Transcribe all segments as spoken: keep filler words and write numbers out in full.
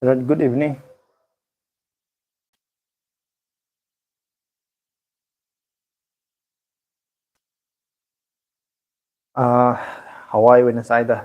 Good evening. ꯑꯥ, ꯍꯋꯥꯏ ꯑꯣꯏꯅ ꯆꯥꯏꯗ꯫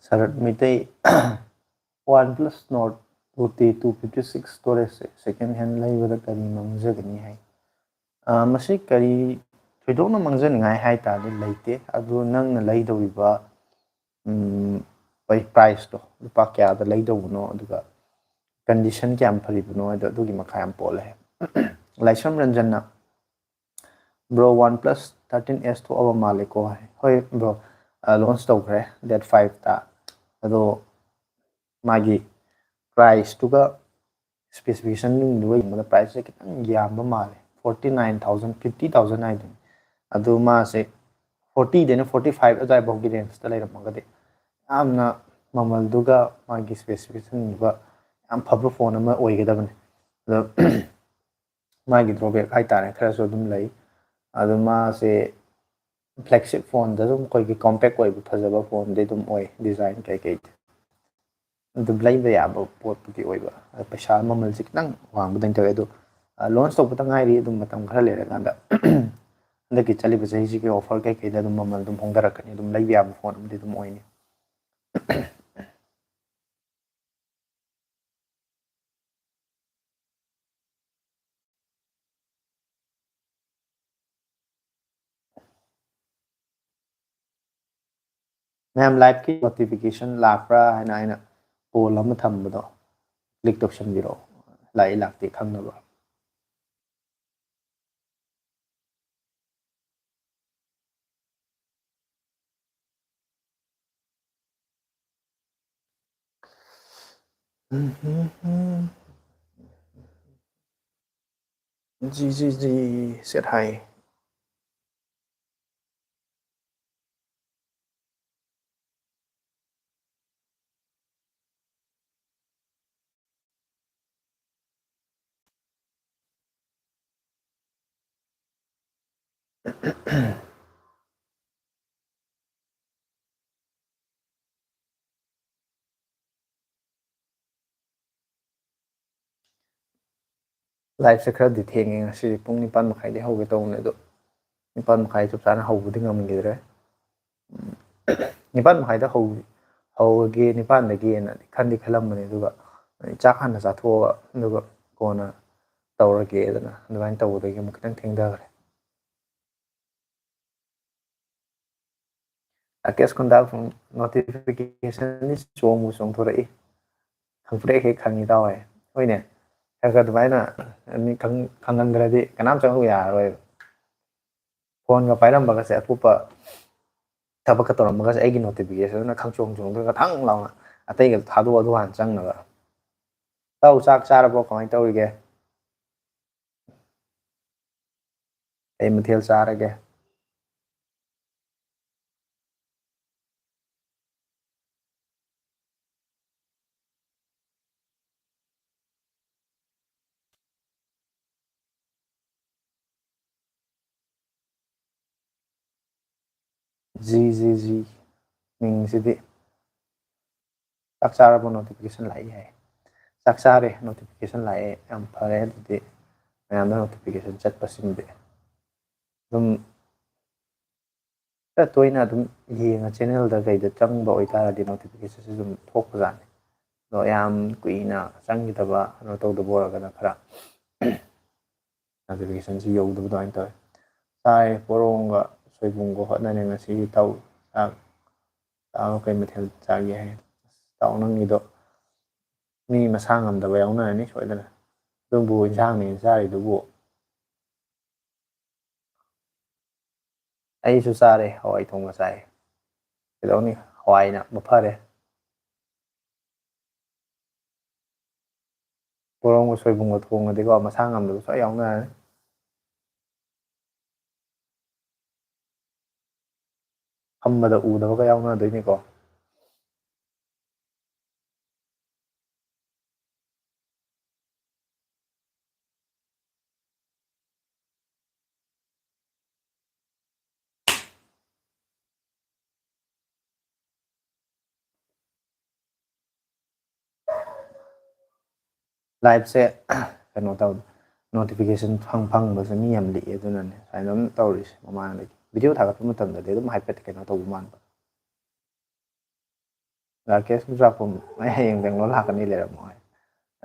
ꯁꯔꯠ Meitei, OnePlus Nord two T two fifty six storage second hand ꯂꯩꯕꯗ ꯀꯔꯤ ꯃꯥꯡꯖꯒꯅꯤ ꯍꯥꯏ꯫ ꯑ, ꯃꯁꯤ ꯀꯔꯤ ꯊꯣꯏꯗꯣꯛꯅ ꯃꯥꯡꯖꯅꯤꯡꯉꯥꯏ ꯍꯥꯏ ꯇꯥꯔꯗꯤ ꯂꯩꯇꯦ꯫ ꯑꯗꯨ ꯅꯪꯅ ꯂꯩꯗꯧꯔꯤꯕ, ꯎꯝ, ꯄꯩ-, price ꯇꯣ, ꯂꯨꯄꯥ ꯀꯌꯥꯗ ꯂꯩꯗꯧꯕꯅꯣ, ꯑꯗꯨꯒ condition ꯀꯌꯥꯝ ꯐꯔꯤꯕꯅꯣ ꯍꯥꯏꯗꯣ, ꯑꯗꯨꯒꯤ ꯃꯈꯥ ꯌꯥꯝ ꯄꯣꯜꯂꯦ꯫ ꯂꯥꯏꯁ꯭ꯔꯝ ꯔꯟꯖꯟꯅ, "Bro, OnePlus thirteen S ꯊꯣꯛꯑꯕ ꯃꯥꯜꯂꯦꯀꯣ?" ꯍꯥꯏ꯫ ꯍꯣꯏ bro, ꯑ, launch ꯇꯧꯈ꯭ꯔꯦ date five ꯇ꯫ ꯑꯗꯣ ꯃꯥꯒꯤ price ꯇꯨꯒ specification ꯗꯨꯒ ꯌꯦꯡꯕꯗ price ꯁꯦ ꯈꯤꯇꯪ ꯌꯥꯝꯕ ꯃꯥꯜꯂꯦ꯫ forty nine thousand, fifty thousand ꯍꯥꯏꯗꯨꯅꯤ꯫ ꯑꯗꯨ ꯃꯥꯁꯦ forty ꯗꯩꯅ forty five ꯑꯗꯨꯋꯥꯏꯐꯥꯎꯒꯤ range ꯇ ꯂꯩꯔꯝꯃꯒꯗꯤ ꯌꯥꯝꯅ ꯃꯃꯜꯗꯨꯒ ꯃꯥꯒꯤ specification ꯗꯨꯒ ꯌꯥꯝ ꯐꯕ phone ꯑꯃ ꯑꯣꯏꯒꯗꯕꯅꯤ꯫ ꯑꯗꯣ ꯃꯥꯒꯤ drawback ꯍꯥꯏꯇꯥꯔꯦ ꯈꯔꯁꯨ ꯑꯗꯨꯝ ꯂꯩ꯫ ꯑꯗꯣ ꯃꯥꯁꯦ flagship phone ꯗ ꯑꯗꯨꯝ ꯑꯩꯈꯣꯏꯒꯤ compact ꯑꯣꯏꯕ ꯐꯖꯕ phone ꯗꯤ ꯑꯗꯨꯝ ꯑꯣꯏ, design ꯀꯩꯀꯩꯗꯤ ꯑꯗꯨꯝ ꯂꯩꯕ ꯌꯥꯕ ꯄꯣꯠꯄꯨꯗꯤ ꯑꯣꯏꯕ꯫ ꯑꯗꯣ ꯄꯩꯁꯥ ꯃꯃꯜꯁꯦ ꯈꯤꯇꯪ ꯋꯥꯡꯕꯗꯧꯅ ꯇꯧꯋꯦ꯫ ꯑꯗꯣ, ꯑ, launch ꯇꯧꯕꯇ ꯉꯥꯏꯔꯤ, ꯑꯗꯨꯝ ꯃꯇꯝ ꯈꯔ ꯂꯩꯔꯀꯥꯟꯗ ꯍꯟꯗꯛꯀꯤ ꯆꯠꯂꯤꯕ ꯆꯍꯤꯁꯤꯒꯤ offer ꯀꯩꯀꯩꯗ ꯑꯗꯨꯝ ꯃꯃꯜ ꯑꯗꯨꯝ ꯍꯣꯡꯊꯔꯛꯀꯅꯤ, ꯑꯗꯨꯝ ꯂꯩꯕ ꯌꯥꯕ phone ꯑꯃꯗꯤ ꯑꯗꯨꯝ ꯑꯣꯏꯅꯤ꯫ ꯃꯌꯥꯝ live ꯀꯤ notification ꯂꯥꯛꯄ꯭ꯔꯥ ꯍꯥꯏꯅ ꯑꯩꯅ poll ꯑꯃ ꯊꯝꯕꯗꯣ click ꯇꯧꯁꯟꯕꯤꯔꯛꯑꯣ, ꯂꯥꯛꯏ ꯂꯥꯛꯇꯦ ꯈꯪꯅꯕ꯫ ꯖꯤ ꯖꯤ ꯖꯤ ꯁꯦꯠ ꯍꯥꯏ꯫ Live ꯁꯦ ꯈꯔꯗꯤ ꯊꯦꯡꯉꯦ ꯉꯁꯤꯗꯤ, ꯄꯨꯡ ꯅꯤꯄꯥꯟ ꯃꯈꯥꯏꯗꯩ ꯍꯧꯒꯦ ꯇꯧꯕꯅꯦ, ꯑꯗꯣ ꯅꯤꯄꯥꯟ ꯃꯈꯥꯏ ꯆꯞ ꯆꯥꯅ ꯍꯧꯕꯗꯤ ꯉꯝꯈꯤꯗ꯭ꯔꯦ꯫ ꯎꯝ, ꯅꯤꯄꯥꯟ ꯃꯈꯥꯏꯗ ꯍꯧ-, ꯍꯧꯔꯒꯦ, ꯅꯤꯄꯥꯟꯗꯒꯤꯅ ꯈꯟꯗꯤ ꯈꯜꯂꯝꯕꯅꯦ, ꯑꯗꯨꯒ ꯑꯩ ꯆꯥꯛ ꯍꯥꯟꯅ ꯆꯥꯊꯣꯛꯑꯒ ꯑꯗꯨꯒ ꯀꯣꯟꯅ ꯇꯧꯔꯒꯦꯗꯅ ꯑꯗꯨꯃꯥꯏꯅ ꯇꯧꯕꯗꯒꯤ ꯑꯃꯨꯛ ꯈꯤꯇꯪ ꯊꯦꯡꯊꯈ꯭ꯔꯦ꯫ ꯔꯥꯀꯦꯁ ꯈꯨꯟꯗꯥ notification ꯗꯤ ꯆꯣꯡꯕꯨ ꯆꯣꯡꯊꯣꯔꯛꯏ꯫ ꯈꯪꯄ꯭ꯔꯦꯛ ꯍꯦꯛ ꯈꯪꯉꯤ ꯇꯥꯎꯋꯦ꯫ ꯍꯣꯏꯅꯦ, ꯈꯔ ꯈꯔ ꯑꯗꯨꯃꯥꯏꯅ ꯃꯤ ꯈꯪ-, ꯈꯪꯍꯟꯗ꯭ꯔꯗꯤ ꯀꯅꯥꯝ ꯆꯪꯉꯛꯎ ꯌꯥꯔꯔꯣꯏꯕ꯫ Phone ꯒ ꯄꯥꯏꯔꯝꯕꯒꯁꯦ ꯑꯇꯣꯞꯄ ꯊꯕꯛꯀ ꯇꯧꯔꯝꯕꯒꯁꯦ ꯑꯩꯒꯤ notification ꯗꯨꯅ ꯈꯪꯆꯣꯡ ꯆꯣꯡꯗꯣꯏꯒ ꯊꯪ ꯂꯥꯎꯅ ꯑꯇꯩꯒ ꯊꯥꯗꯣꯛꯑ ꯑꯗꯨ ꯍꯥꯟꯅ ꯆꯪꯅꯕ꯫ ꯏꯇꯥꯎ ꯆꯥꯛ ꯆꯥꯔꯕꯣ? ꯀꯃꯥꯏꯅ ꯇꯧꯔꯤꯒꯦ? ꯀꯩ ꯃꯊꯦꯜ ꯆꯥꯔꯒꯦ? ꯖꯤ ꯖꯤ ꯖꯤ꯫ ꯃꯤꯡꯁꯤꯗꯤ꯫ ꯆꯥꯛ ꯆꯥꯔꯕꯣ? Notification ꯂꯥꯛꯏ ꯍꯥꯏ꯫ ꯆꯥꯛ ꯆꯥꯔꯦ, notification ꯂꯥꯛꯑꯦ꯫ ꯌꯥꯝ ꯐꯔꯦ꯫ ꯑꯗꯨꯗꯤ ꯃꯌꯥꯝꯗ notification ꯆꯠꯄꯁꯤꯃꯗꯤ ꯑꯗꯨꯝ ꯈꯔ ꯇꯣꯏꯅ ꯑꯗꯨꯝ ꯌꯦꯡꯉ, channelꯗ ꯀꯩꯗ ꯆꯪꯕ ꯑꯣꯏꯇꯥꯔꯗꯤ notificationꯁꯦ ꯑꯗꯨꯝ ꯊꯣꯛꯄꯖꯥꯠꯅꯤ꯫ ꯑꯗꯣ ꯌꯥꯝ ꯀꯨꯏꯅ ꯆꯪꯈꯤꯗꯕ, ꯀꯩꯅꯣ ꯇꯧꯗꯕ ꯑꯣꯏꯔꯒꯅ ꯈꯔ notificationꯁꯤ ꯌꯧꯗꯕ ꯑꯗꯨꯃꯥꯏꯅ ꯇꯧꯋꯦ꯫ ꯆꯥꯔꯦ, ꯄꯣꯔꯣꯡꯒ ꯁꯣꯏꯕꯨꯝꯒ ꯍꯣꯠꯅꯔꯦ ꯉꯁꯤꯒꯤ ꯊꯧ ꯆꯥꯛ꯫ ꯆꯥꯕ ꯀꯩ ꯃꯊꯦꯜ ꯆꯥꯒꯦ ꯍꯥꯏ꯫ ꯏꯇꯥꯎ, ꯅꯪꯒꯤꯗꯣ ꯃꯤ ꯃꯁꯥ ꯉꯝꯗꯕ ꯌꯥꯎꯅꯔꯅꯤ ꯁꯣꯏꯗꯅ꯫ ꯑꯗꯨꯕꯨ ꯏꯟꯁꯥꯡꯅꯦꯅ ꯆꯥꯔꯤꯗꯨꯕꯨ꯫ ꯑꯩꯁꯨ ꯆꯥꯔꯦ, ꯍꯋꯥꯏ ꯊꯣꯡꯕ ꯆꯥꯏ꯫ ꯀꯩꯗꯧꯅꯤ, ꯍꯋꯥꯏꯅ ꯃꯐꯔꯦ꯫ ꯄꯣꯔꯣꯡꯒ ꯁꯣꯏꯕꯨꯝꯒ ꯊꯣꯡꯉꯗꯤꯀꯣ, ꯃꯁꯥ ꯉꯝꯗꯕ ꯁꯣꯏ ꯌꯥꯎꯅꯔꯅꯤ꯫ ꯐꯝꯕꯗ ꯎꯗꯕꯒ ꯌꯥꯎꯅꯗꯣꯏꯅꯤꯀꯣ꯫ Liveꯁꯦ ꯀꯩꯅꯣ ꯇꯧ, notification ꯐꯪ-, ꯐꯪꯕꯁꯦ ꯃꯤ ꯌꯥꯝ ꯂꯤꯛꯑꯦ꯫ ꯑꯗꯨꯅꯅꯦ ꯁꯨꯃꯥꯏꯅ ꯑꯗꯨꯝ ꯇꯧꯔꯤꯁꯦ꯫ ꯃꯃꯥꯡꯗꯒꯤ video ꯊꯥꯒꯠꯄ ꯃꯇꯝꯗꯗꯤ ꯑꯗꯨꯝ ꯍꯥꯏꯐꯦꯠ ꯀꯩꯅꯣ ꯇꯧꯕ ꯃꯥꯟꯕ꯫ ꯔꯥꯀꯦꯁ ꯈꯨꯖꯥꯄꯝ, "ꯑꯩ ꯍꯌꯦꯡ ꯕꯦꯡꯒ꯭ꯂꯣꯔ ꯂꯥꯛꯀꯅꯤ, ꯂꯩꯔꯝꯃꯣ" ꯍꯥꯏ꯫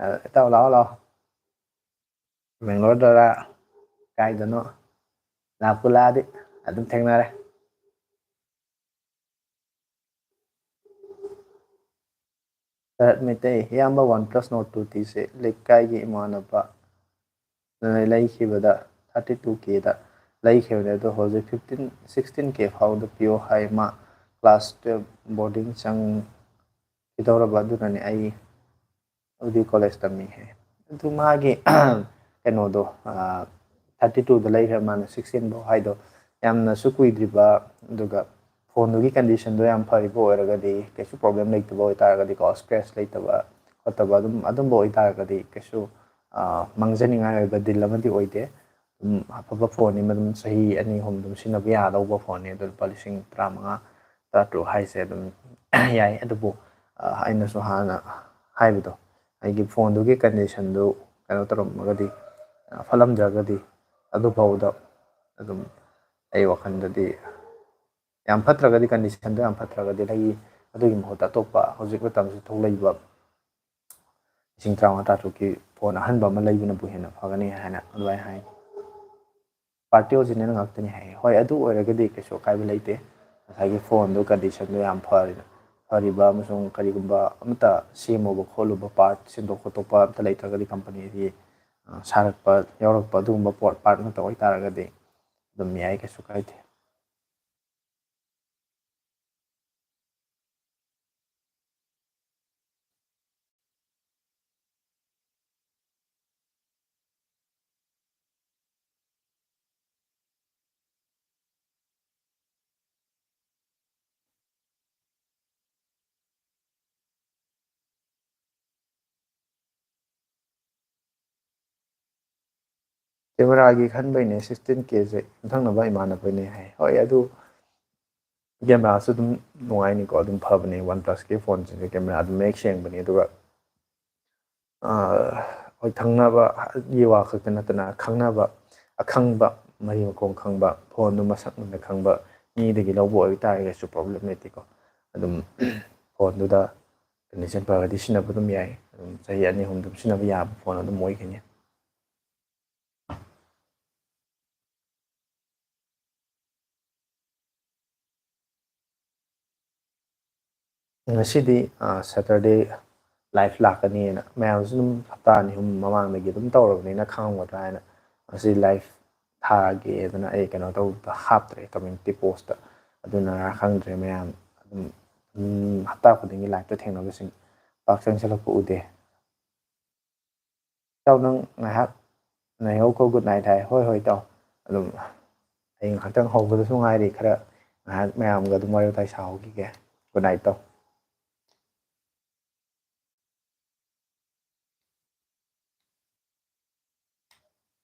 ꯑ, ꯏꯇꯥꯎ, ꯂꯥꯛꯑꯣ, ꯂꯥꯛꯑꯣ꯫ ꯕꯦꯡꯒ꯭ꯂꯣꯔꯗꯔ ꯀꯥꯏꯗꯅꯣ ꯂꯥꯛꯄꯨ ꯂꯥꯛꯑꯗꯤ ꯑꯗꯨꯝ ꯊꯦꯡꯅꯔꯦ꯫ ꯁꯔꯠ ꯃꯩꯇꯩ, ꯏꯌꯥꯝꯕ, OnePlus Nord two Tꯁꯦ ꯂꯩꯀꯥꯏꯒꯤ ꯏꯃꯥꯟꯅꯕ ꯂꯩꯈꯤꯕꯗ thirty two Kꯗ ꯂꯩꯈꯤꯕꯅꯦ, ꯑꯗꯣ ꯍꯧꯖꯤꯛ fifteen, sixteen K ꯐꯥꯎꯗ ꯄꯤꯌꯣ ꯍꯥꯏ꯫ ꯃꯥ class twelve boarding ꯆꯪꯈꯤꯗꯧꯔꯕ, ꯑꯗꯨꯅꯅꯦ꯫ ꯑꯩ ꯑꯗꯨꯗꯤ college ꯇꯝꯃꯤ ꯍꯥꯏ꯫ ꯑꯗꯨ ꯃꯥꯒꯤ ꯀꯩꯅꯣꯗꯣ, ꯑ, ꯊꯥꯔꯇꯤ ꯇꯨꯗ ꯂꯩꯈ꯭ꯔꯦ, ꯃꯥꯅ ꯁꯤꯛꯁꯇꯤꯟ ꯐꯥꯎ ꯍꯥꯏꯗꯣ ꯌꯥꯝꯅꯁꯨ ꯀꯨꯏꯗ꯭ꯔꯤꯕ, ꯑꯗꯨꯒ ꯐꯣꯟꯗꯨꯒꯤ ꯀꯟꯗꯤꯁꯟꯗꯣ ꯌꯥꯝ ꯐꯔꯤꯕ ꯑꯣꯏꯔꯒꯗꯤ, ꯀꯩꯁꯨ ꯄ꯭ꯔꯣꯕ꯭ꯂꯦꯝ ꯂꯩꯇꯕ ꯑꯣꯏꯇꯥꯔꯒꯗꯤꯀꯣ, ꯁ꯭ꯀ꯭ꯔꯦꯆ ꯂꯩꯇꯕ ꯈꯣꯠꯇꯕ ꯑꯗꯨꯝ ꯑꯗꯨꯝꯕ ꯑꯣꯏꯇꯥꯔꯒꯗꯤ ꯀꯩꯁꯨ ꯃꯥꯡꯖꯅꯤꯡꯉꯥꯏ ꯑꯣꯏꯕ ꯗꯤꯜ ꯑꯃꯗꯤ ꯑꯣꯏꯗꯦ꯫ ꯑꯗꯨꯝ ꯑꯐꯕ ꯐꯣꯟꯅꯤ, ꯑꯗꯨꯝ ꯆꯍꯤ ꯑꯅꯤ ꯑꯍꯨꯝ ꯑꯗꯨꯝ ꯁꯤꯖꯤꯟꯅꯕ ꯌꯥꯗꯧꯕ ꯐꯣꯟꯅꯤ꯫ ꯑꯗꯨ ꯂꯨꯄꯥ ꯂꯤꯁꯤꯡ ꯇꯔꯥꯃꯉꯥ, ꯇꯔꯥꯇꯔꯨꯛ ꯍꯥꯏꯁꯦ ꯑꯗꯨꯝ ꯌꯥꯏ꯫ ꯑꯗꯨꯕꯨ ꯑꯩꯅꯁꯨ ꯍꯥꯟꯅ ꯍꯥꯏꯕꯗꯣ, ꯑꯩꯒꯤ ꯐꯣꯟꯗꯨꯒꯤ ꯀꯟꯗꯤꯁꯟꯗꯨ ꯀꯩꯅꯣ ꯇꯧꯔꯝꯃꯒꯗꯤ, ꯐꯠꯂꯝꯗ꯭ꯔꯒꯗꯤ, ꯑꯗꯨꯐꯥꯎꯗ ꯑꯗꯨꯝ ꯑꯩ ꯋꯥꯈꯜꯗꯗꯤ ꯌꯥꯝ ꯐꯠꯇ꯭ꯔꯒꯗꯤ, ꯀꯟꯗꯤꯁꯟꯗꯣ ꯌꯥꯝ ꯐꯠꯇ꯭ꯔꯒꯗꯤ, ꯑꯩꯒꯤ ꯑꯗꯨꯒꯤ ꯃꯍꯨꯠꯇ ꯑꯇꯣꯞꯄ ꯍꯧꯖꯤꯛ ꯃꯇꯝꯁꯤ ꯊꯣꯛꯂꯛꯏꯕ ꯂꯤꯁꯤꯡ ꯇꯔꯥꯃꯉꯥ ꯇꯔꯥꯇꯔꯨꯛꯀꯤ ꯐꯣꯟ ꯑꯍꯟꯕ ꯑꯃ ꯂꯩꯕꯅꯕꯨ ꯍꯦꯟꯅ ꯐꯒꯅꯤ ꯍꯥꯏꯅ ꯑꯗꯨꯃꯥꯏꯅ ꯍꯥꯏ꯫ ꯄꯥꯔꯇꯤ ꯑꯣꯔꯤꯖꯤꯅꯦꯜ ꯉꯥꯛꯇꯅꯤ ꯍꯥꯏ꯫ ꯍꯣꯏ, ꯑꯗꯨ ꯑꯣꯏꯔꯒꯗꯤ ꯀꯩꯁꯨ ꯑꯀꯥꯏꯕ ꯂꯩꯇꯦ꯫ ꯉꯁꯥꯏꯒꯤ ꯐꯣꯟꯗꯣ ꯀꯟꯗꯤꯁꯟꯗꯣ ꯌꯥꯝ ꯐꯔꯤꯕ, ꯐꯔꯤꯕ ꯑꯃꯁꯨꯡ ꯀꯔꯤꯒꯨꯝꯕ ꯑꯃꯇ ꯁꯦꯝꯃꯨꯕ ꯈꯣꯠꯂꯨꯕ, ꯄꯥꯔꯠ ꯁꯤꯟꯗꯣꯛ ꯈꯣꯠꯇꯣꯛꯄ ꯑꯝꯇ ꯂꯩꯇ꯭ꯔꯒꯗꯤ, ꯀꯝꯄꯅꯤꯒꯤ ꯁꯥꯔꯛꯄ ꯌꯥꯎꯔꯛꯄ ꯑꯗꯨꯒꯨꯝꯕ ꯄꯣꯠ ꯄꯥꯔꯠ ꯉꯥꯛꯇ ꯑꯣꯏꯇꯥꯔꯒꯗꯤ ꯑꯗꯨꯝ ꯌꯥꯏ, ꯀꯩꯁꯨ ꯀꯥꯏꯗꯦ꯫ ꯀꯦꯃꯦꯔꯥꯒꯤ ꯈꯟꯕꯩꯅꯦ, ꯁꯤꯛꯁꯇꯤꯟ ꯀꯦꯁꯦ ꯌꯨꯝꯊꯪꯅꯕ ꯏꯃꯥꯟꯅꯕꯅꯦ ꯍꯥꯏ꯫ ꯍꯣꯏ, ꯑꯗꯨ ꯀꯦꯃꯦꯔꯥꯁꯨ ꯑꯗꯨꯝ ꯅꯨꯡꯉꯥꯏꯅꯤꯀꯣ, ꯑꯗꯨꯝ ꯐꯕꯅꯦ꯫ ꯋꯥꯟ ꯄ꯭ꯂꯁꯀꯤ ꯐꯣꯟꯁꯤꯡꯁꯦ ꯀꯦꯃꯦꯔꯥ ꯑꯗꯨꯝ ꯃꯌꯦꯛ ꯁꯦꯡꯕꯅꯦ꯫ ꯑꯗꯨꯒ ꯑꯩꯈꯣꯏ ꯊꯪꯅꯕꯒꯤ ꯋꯥ ꯈꯛꯇ ꯅꯠꯇꯅ, ꯈꯪꯅꯕ, ꯑꯈꯪꯕ, ꯃꯔꯤ ꯃꯈꯣꯡ ꯈꯪꯕ, ꯐꯣꯟꯗꯨ ꯃꯁꯛ ꯃꯨꯟꯅ ꯈꯪꯕ ꯃꯤꯗꯒꯤ ꯂꯧꯕ ꯑꯣꯏꯕ ꯇꯥꯔꯒꯁꯨ ꯄ꯭ꯔꯣꯕ꯭ꯂꯦꯝ ꯂꯩꯇꯦꯀꯣ꯫ ꯑꯗꯨꯝ ꯐꯣꯟꯗꯨꯗ ꯀꯟꯗꯤꯁꯟ ꯐꯔꯒꯗꯤ ꯁꯤꯖꯤꯟꯅꯕ ꯑꯗꯨꯝ ꯌꯥꯏ꯫ ꯑꯗꯨꯝ ꯆꯍꯤ ꯑꯅꯤ ꯑꯍꯨꯝ ꯑꯗꯨꯝ ꯁꯤꯖꯤꯟꯅꯕ ꯌꯥꯕ ꯐꯣꯟ ꯑꯗꯨꯝ ꯑꯣꯏꯒꯅꯤ꯫ ꯉꯁꯤꯗꯤ ꯁꯦꯇꯔꯗꯦ ꯂꯥꯏꯐ ꯂꯥꯛꯀꯅꯤꯅ ꯃꯌꯥꯝꯁꯨ ꯑꯗꯨꯝ ꯍꯞꯇꯥ ꯑꯅꯤ ꯑꯍꯨꯝ ꯃꯃꯥꯡꯗꯒꯤ ꯑꯗꯨꯝ ꯇꯧꯔꯕꯅꯤꯅ ꯈꯪꯉꯝꯒꯗ꯭ꯔꯥ ꯍꯥꯏꯅ ꯉꯁꯤ ꯂꯥꯏꯐ ꯊꯥꯒꯦꯗꯅ ꯑꯩ ꯀꯩꯅꯣ ꯇꯧꯕꯗ ꯍꯥꯞꯇ꯭ꯔꯦ, ꯀꯝꯃ꯭ꯌꯨꯅꯤꯇꯤ ꯄꯣꯁꯇ꯫ ꯑꯗꯨꯅ ꯈꯪꯗ꯭ꯔꯦ ꯃꯌꯥꯝ꯫ ꯑꯗꯨꯝ ꯍꯞꯇꯥ ꯈꯨꯗꯤꯡꯒꯤ ꯂꯥꯏꯐꯇ ꯊꯦꯡꯅꯕꯁꯤꯡ ꯄꯥꯛ ꯆꯪꯁꯤꯜꯂꯛꯄ ꯎꯗꯦ꯫ ꯏꯇꯥꯎ, ꯅꯪ ꯉꯥꯏꯍꯥꯛ ꯅꯩꯍꯧꯀꯣ꯫ Good night ꯍꯥꯏ꯫ ꯍꯣꯏ ꯍꯣꯏ ꯏꯇꯥꯎ, ꯑꯗꯨꯝ ꯑꯩ ꯉꯥꯏꯍꯥꯛꯇꯪ ꯍꯧꯕꯗꯁꯨ ꯉꯥꯏꯔꯤ, ꯈꯔ ꯉꯥꯏꯍꯥꯛ ꯃꯌꯥꯝꯒ ꯑꯗꯨꯝ ꯋꯥꯔꯤ ꯋꯥꯇꯥꯏ ꯁꯥꯍꯧꯈꯤꯒꯦ꯫ Good night ꯏꯇꯥꯎ꯫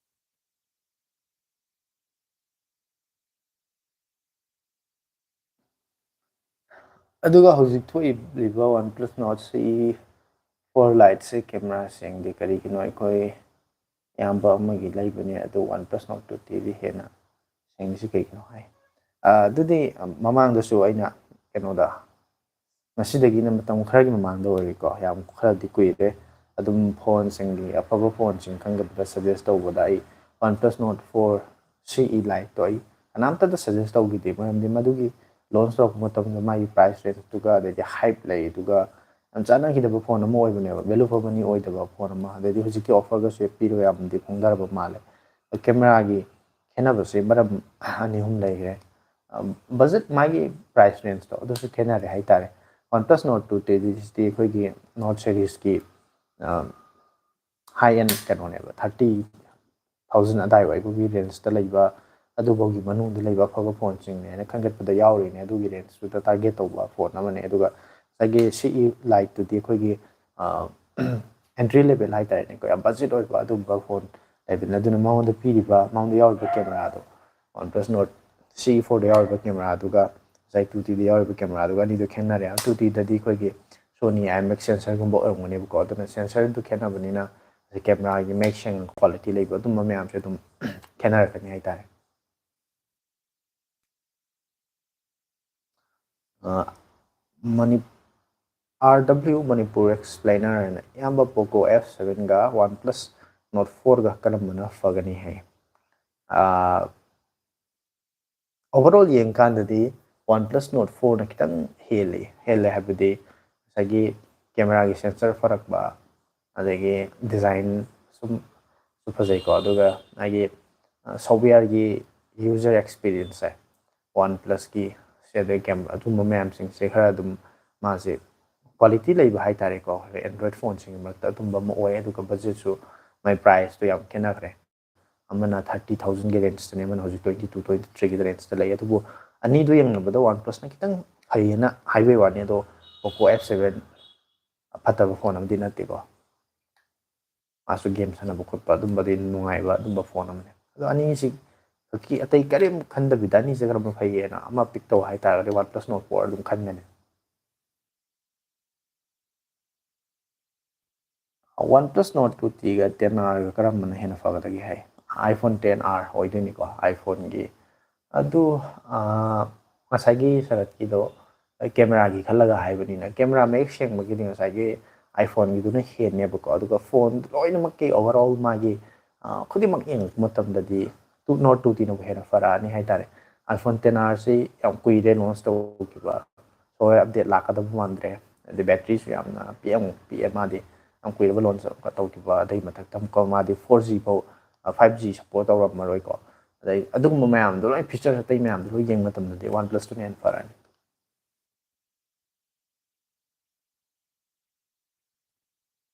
ꯑꯗꯨꯒ ꯍꯧꯖꯤꯛ ꯊꯣꯛꯏꯕ OnePlus Nord C E four Lite ꯁꯦ camera ꯁꯦꯡꯗꯦ꯫ ꯀꯔꯤꯒꯤꯅꯣ? ꯑꯩꯈꯣꯏ ꯏꯌꯥꯝꯕ ꯑꯃꯒꯤ ꯂꯩꯕꯅꯦ, ꯑꯗꯨ OnePlus Nord two T ꯗꯤ ꯍꯦꯟꯅ ꯁꯦꯡꯉꯤꯁꯤ ꯀꯩꯒꯤꯅꯣ ꯍꯥꯏ꯫ ꯑꯥ, ꯑꯗꯨꯗꯤ, ꯑ, ꯃꯃꯥꯡꯗꯁꯨ ꯑꯩꯅ ꯀꯩꯅꯣꯗ, ꯃꯁꯤꯗꯒꯤꯅ ꯃꯇꯝ ꯈꯔꯒꯤ ꯃꯃꯥꯡꯗ ꯑꯣꯏꯔꯤꯀꯣ, ꯌꯥꯝ ꯈꯔꯗꯤ ꯀꯨꯏꯔꯦ꯫ ꯑꯗꯨꯝ ꯐꯣꯟꯁꯤꯡꯒꯤ, ꯑꯐꯕ ꯐꯣꯟꯁꯤꯡ ꯈꯪꯒꯗꯕ suggest ꯇꯧꯕꯗ ꯑꯩ OnePlus Nord four C E Lite ꯇꯣ ꯑꯩ ꯀꯅꯥꯝꯇꯗ suggest ꯇꯧꯈꯤꯗꯦ, ꯃꯔꯝꯗꯤ ꯃꯗꯨꯒꯤ launch ꯇꯧꯔꯛꯄ ꯃꯇꯝꯗ ꯃꯥꯒꯤ price range ꯇꯨꯒ, ꯑꯗꯩꯗꯤ hype ꯂꯩ, ꯑꯗꯨꯒ ꯌꯥꯝ ꯆꯥꯟꯅꯈꯤꯗꯕ ꯐꯣꯟ ꯑꯃ ꯑꯣꯏꯕꯅꯦꯕ, value for money ꯑꯣꯏꯗꯕ ꯐꯣꯟ ꯑꯃ꯫ ꯑꯗꯩꯗꯤ ꯍꯧꯖꯤꯛꯇꯤ offer ꯒꯁꯨ ꯄꯤꯔꯒ ꯌꯥꯝꯅꯗꯤ ꯍꯣꯡꯊꯔꯕ ꯃꯥꯜꯂꯦ꯫ Camera ꯒꯤ ꯈꯦꯠꯅꯕꯁꯦ ꯃꯔꯝ ꯑꯅꯤ ꯑꯍꯨꯝ ꯂꯩꯈ꯭ꯔꯦ꯫ ꯑ, budget, ꯃꯥꯒꯤ price range ꯇꯣ ꯑꯗꯨꯁꯨ ꯈꯦꯠꯅꯔꯦ ꯍꯥꯏꯇꯥꯔꯦ꯫ OnePlus Nord two T ꯗꯤ ꯑꯩꯈꯣꯏꯒꯤ Nord series ꯀꯤ, ꯑ, high end ꯀꯩꯅꯣꯅꯦꯕ, thirty thousand ꯑꯗꯥꯏꯋꯥꯏꯕꯨꯒꯤ range ꯇ ꯂꯩꯕ, ꯑꯗꯨꯐꯥꯎꯒꯤ ꯃꯅꯨꯡꯗ ꯂꯩꯕ ꯑꯐꯕ ꯐꯣꯟꯁꯤꯡꯅꯦ ꯍꯥꯏꯅ ꯈꯟꯒꯠꯄꯗ ꯌꯥꯎꯔꯤꯅꯦ꯫ ꯑꯗꯨꯒꯤ range ꯇꯨꯗ target ꯇꯧꯕ ꯐꯣꯟ ꯑꯃꯅꯦ꯫ ꯑꯗꯨꯒ ꯉꯁꯥꯏꯒꯤ C E Lite ꯇꯨꯗꯤ ꯑꯩꯈꯣꯏꯒꯤ, ꯑ, entry level ꯍꯥꯏꯇꯥꯔꯦꯅꯦꯀꯣ, ꯌꯥꯝ budget ꯑꯣꯏꯕ ꯑꯗꯨꯒꯨꯝꯕ ꯐꯣꯟ ꯂꯩꯕꯅꯤ꯫ ꯑꯗꯨꯅ ꯃꯉꯣꯟꯗ ꯄꯤꯔꯤꯕ, ꯃꯉꯣꯟꯗ ꯌꯥꯎꯔꯤꯕ camera ꯗꯣ, OnePlus Nord C E four ꯗ ꯌꯥꯎꯔꯤꯕ camera ꯗꯨꯒ ꯉꯁꯥꯏ two T ꯗ ꯌꯥꯎꯔꯤꯕ camera ꯗꯨꯒ ꯑꯅꯤꯗꯨ ꯈꯦꯠꯅꯔꯦ꯫ Two T ꯗꯗꯤ ꯑꯩꯈꯣꯏꯒꯤ Sony IMX sensor ꯒꯨꯝꯕ ꯑꯣꯏꯔꯝꯒꯅꯦꯕꯀꯣ, ꯑꯗꯨꯅ sensor ꯗꯨ ꯈꯦꯠꯅꯕꯅꯤꯅ camera ꯒꯤ ꯃꯌꯦꯛ ꯁꯦꯡꯅ quality ꯂꯩꯕ ꯑꯗꯨꯝꯕ ꯃꯌꯥꯝꯁꯦ ꯑꯗꯨꯝ ꯈꯦꯠꯅꯔꯛꯀꯅꯤ ꯍꯥꯏꯇꯥꯔꯦ꯫ ꯑ, money-, R W Manipur Explainer ꯍꯥꯏꯅ, "ꯏꯌꯥꯝꯕ, Poco F seven ꯒ OnePlus Nord four ꯒ ꯀꯔꯝꯕꯅ ꯐꯒꯅꯤ?" ꯍꯥꯏ꯫ ꯑ, overall ꯌꯦꯡꯀꯥꯟꯗꯗꯤ OnePlus Nord four ꯅ ꯈꯤꯇꯪ ꯍꯦꯜꯂꯤ꯫ ꯍꯦꯜꯂꯦ ꯍꯥꯏꯕꯗꯤ ꯉꯁꯥꯏꯒꯤ camera ꯒꯤ sensor ꯐꯔꯛꯄ, ꯑꯗꯒꯤ design ꯁꯨꯝ ꯁꯨ ꯐꯖꯩꯀꯣ꯫ ꯑꯗꯨꯒ ꯃꯥꯒꯤ, ꯑ, software ꯒꯤ user experience ꯁꯦ, OnePlus ꯀꯤ ꯁꯦ, ꯑꯗꯩ camera, ꯑꯗꯨꯝꯕ ꯃꯌꯥꯝꯁꯤꯡꯁꯦ ꯈꯔ ꯑꯗꯨꯝ ꯃꯥꯁꯦ quality ꯂꯩꯕ ꯍꯥꯏꯇꯥꯔꯦꯀꯣ꯫ Android ꯐꯣꯟꯁꯤꯡꯒꯤ ꯃꯔꯛꯇ ꯑꯗꯨꯝꯕ ꯑꯃ ꯑꯣꯏ꯫ ꯑꯗꯨꯒ budget ꯁꯨ, ꯃꯥꯏ price ꯇꯣ ꯌꯥꯝ ꯈꯦꯠꯅꯈ꯭ꯔꯦ꯫ ꯑꯃꯅ ꯊꯥꯔꯇꯤ ꯊꯥꯎꯖꯟꯒꯤ ꯔꯦꯟꯖꯇꯅꯦ, ꯑꯃꯅ ꯍꯧꯖꯤꯛ ꯇ꯭ꯋꯦꯟꯇꯤ ꯇꯨ, ꯇ꯭ꯋꯦꯟꯇꯤ ꯊ꯭ꯔꯤꯒꯤ ꯔꯦꯟꯖꯇ ꯂꯩ꯫ ꯑꯗꯨꯕꯨ ꯑꯅꯤꯗꯨ ꯌꯦꯡꯅꯕꯗ OnePlusꯅ ꯈꯤꯇꯪ ꯐꯩꯌꯦꯅ ꯍꯥꯏꯕꯩ ꯋꯥꯅꯤ꯫ ꯑꯗꯣ Poco F seven ꯑꯐꯠꯇꯕ ꯐꯣꯟ ꯑꯃꯗꯤ ꯅꯠꯇꯦꯀꯣ꯫ ꯃꯥꯁꯨ ꯒꯦꯝ ꯁꯥꯟꯅꯕ ꯈꯣꯠꯄ ꯑꯗꯨꯝꯕꯗꯤ ꯅꯨꯡꯉꯥꯏꯕ ꯑꯗꯨꯝꯕ ꯐꯣꯟ ꯑꯃꯅꯤ꯫ ꯑꯗꯣ ꯑꯅꯤꯁꯤ ꯀꯤ-, ꯑꯇꯩ ꯀꯔꯤꯝ ꯈꯟꯗꯕꯤꯗ ꯑꯅꯤꯁꯦ ꯀꯔꯝꯕ ꯐꯩꯌꯦꯅ ꯑꯃ ꯄꯤꯛ ꯇꯧ ꯍꯥꯏꯇꯥꯔꯒꯗꯤ OnePlus Nord four ꯑꯗꯨꯝ ꯈꯟꯒꯅꯤ꯫ OnePlus Nord two Tꯒ ten Rꯒ ꯀꯔꯝꯕꯅ ꯍꯦꯟꯅ ꯐꯒꯗꯒꯦ ꯍꯥꯏ? iPhone ten R ꯑꯣꯏꯗꯣꯏꯅꯤꯀꯣ, iPhoneꯒꯤ꯫ ꯑꯗꯨ, ꯑꯥ, ꯉꯁꯥꯏꯒꯤ ꯁꯔꯠꯀꯤꯗꯣ ꯀꯦꯃꯦꯔꯥꯒꯤ ꯈꯜꯂꯒ ꯍꯥꯏꯕꯅꯤꯅ, ꯀꯦꯃꯦꯔꯥ ꯃꯌꯦꯛ ꯁꯦꯡꯕꯒꯤꯗꯤ ꯉꯁꯥꯏꯒꯤ iPhoneꯒꯤꯗꯨꯅ ꯍꯦꯟꯅꯦꯕꯀꯣ꯫ ꯑꯗꯨꯒ ꯐꯣꯟ ꯂꯣꯏꯅꯃꯛꯀꯤ overall ꯃꯥꯒꯤ, ꯑꯥ, ꯈꯨꯗꯤꯡꯃꯛ ꯌꯦꯡꯉꯛꯄ ꯃꯇꯝꯗꯗꯤ two, Nord two Tꯅꯕꯨ ꯍꯦꯟꯅ ꯐꯔꯛꯑꯅꯤ ꯍꯥꯏꯇꯥꯔꯦ꯫ iPhone ten Rꯁꯤ ꯌꯥꯝ ꯀꯨꯏꯔꯦ launch ꯇꯧꯈꯤꯕ, software update ꯂꯥꯛꯀꯗꯕ ꯃꯥꯟꯗ꯭ꯔꯦ꯫ ꯑꯗꯩ batteryꯁꯨ ꯌꯥꯝꯅ ꯄꯤꯛꯑꯦ, ꯄꯤꯛꯑꯦ ꯃꯥꯗꯤ, ꯌꯥꯝ ꯀꯨꯏꯔꯕ launch ꯑꯃꯨꯛꯀ ꯇꯧꯈꯤꯕ꯫ ꯑꯗꯩ ꯃꯊꯛꯇ ꯑꯃꯨꯛꯀ ꯃꯥꯗꯤ four G ꯐꯥꯎ, ꯑ, five G support ꯇꯧꯔꯝꯃꯔꯣꯏꯀꯣ꯫ ꯑꯗꯩ ꯑꯗꯨꯒꯨꯝꯕ ꯃꯌꯥꯝꯗꯣ ꯂꯣꯏ, features ꯑꯇꯩ ꯃꯌꯥꯝꯗꯣ ꯂꯣꯏ ꯌꯦꯡꯕ ꯃꯇꯝꯗꯗꯤ OnePlusꯇꯨꯅ ꯍꯦꯟꯅ ꯐꯔꯅꯤ꯫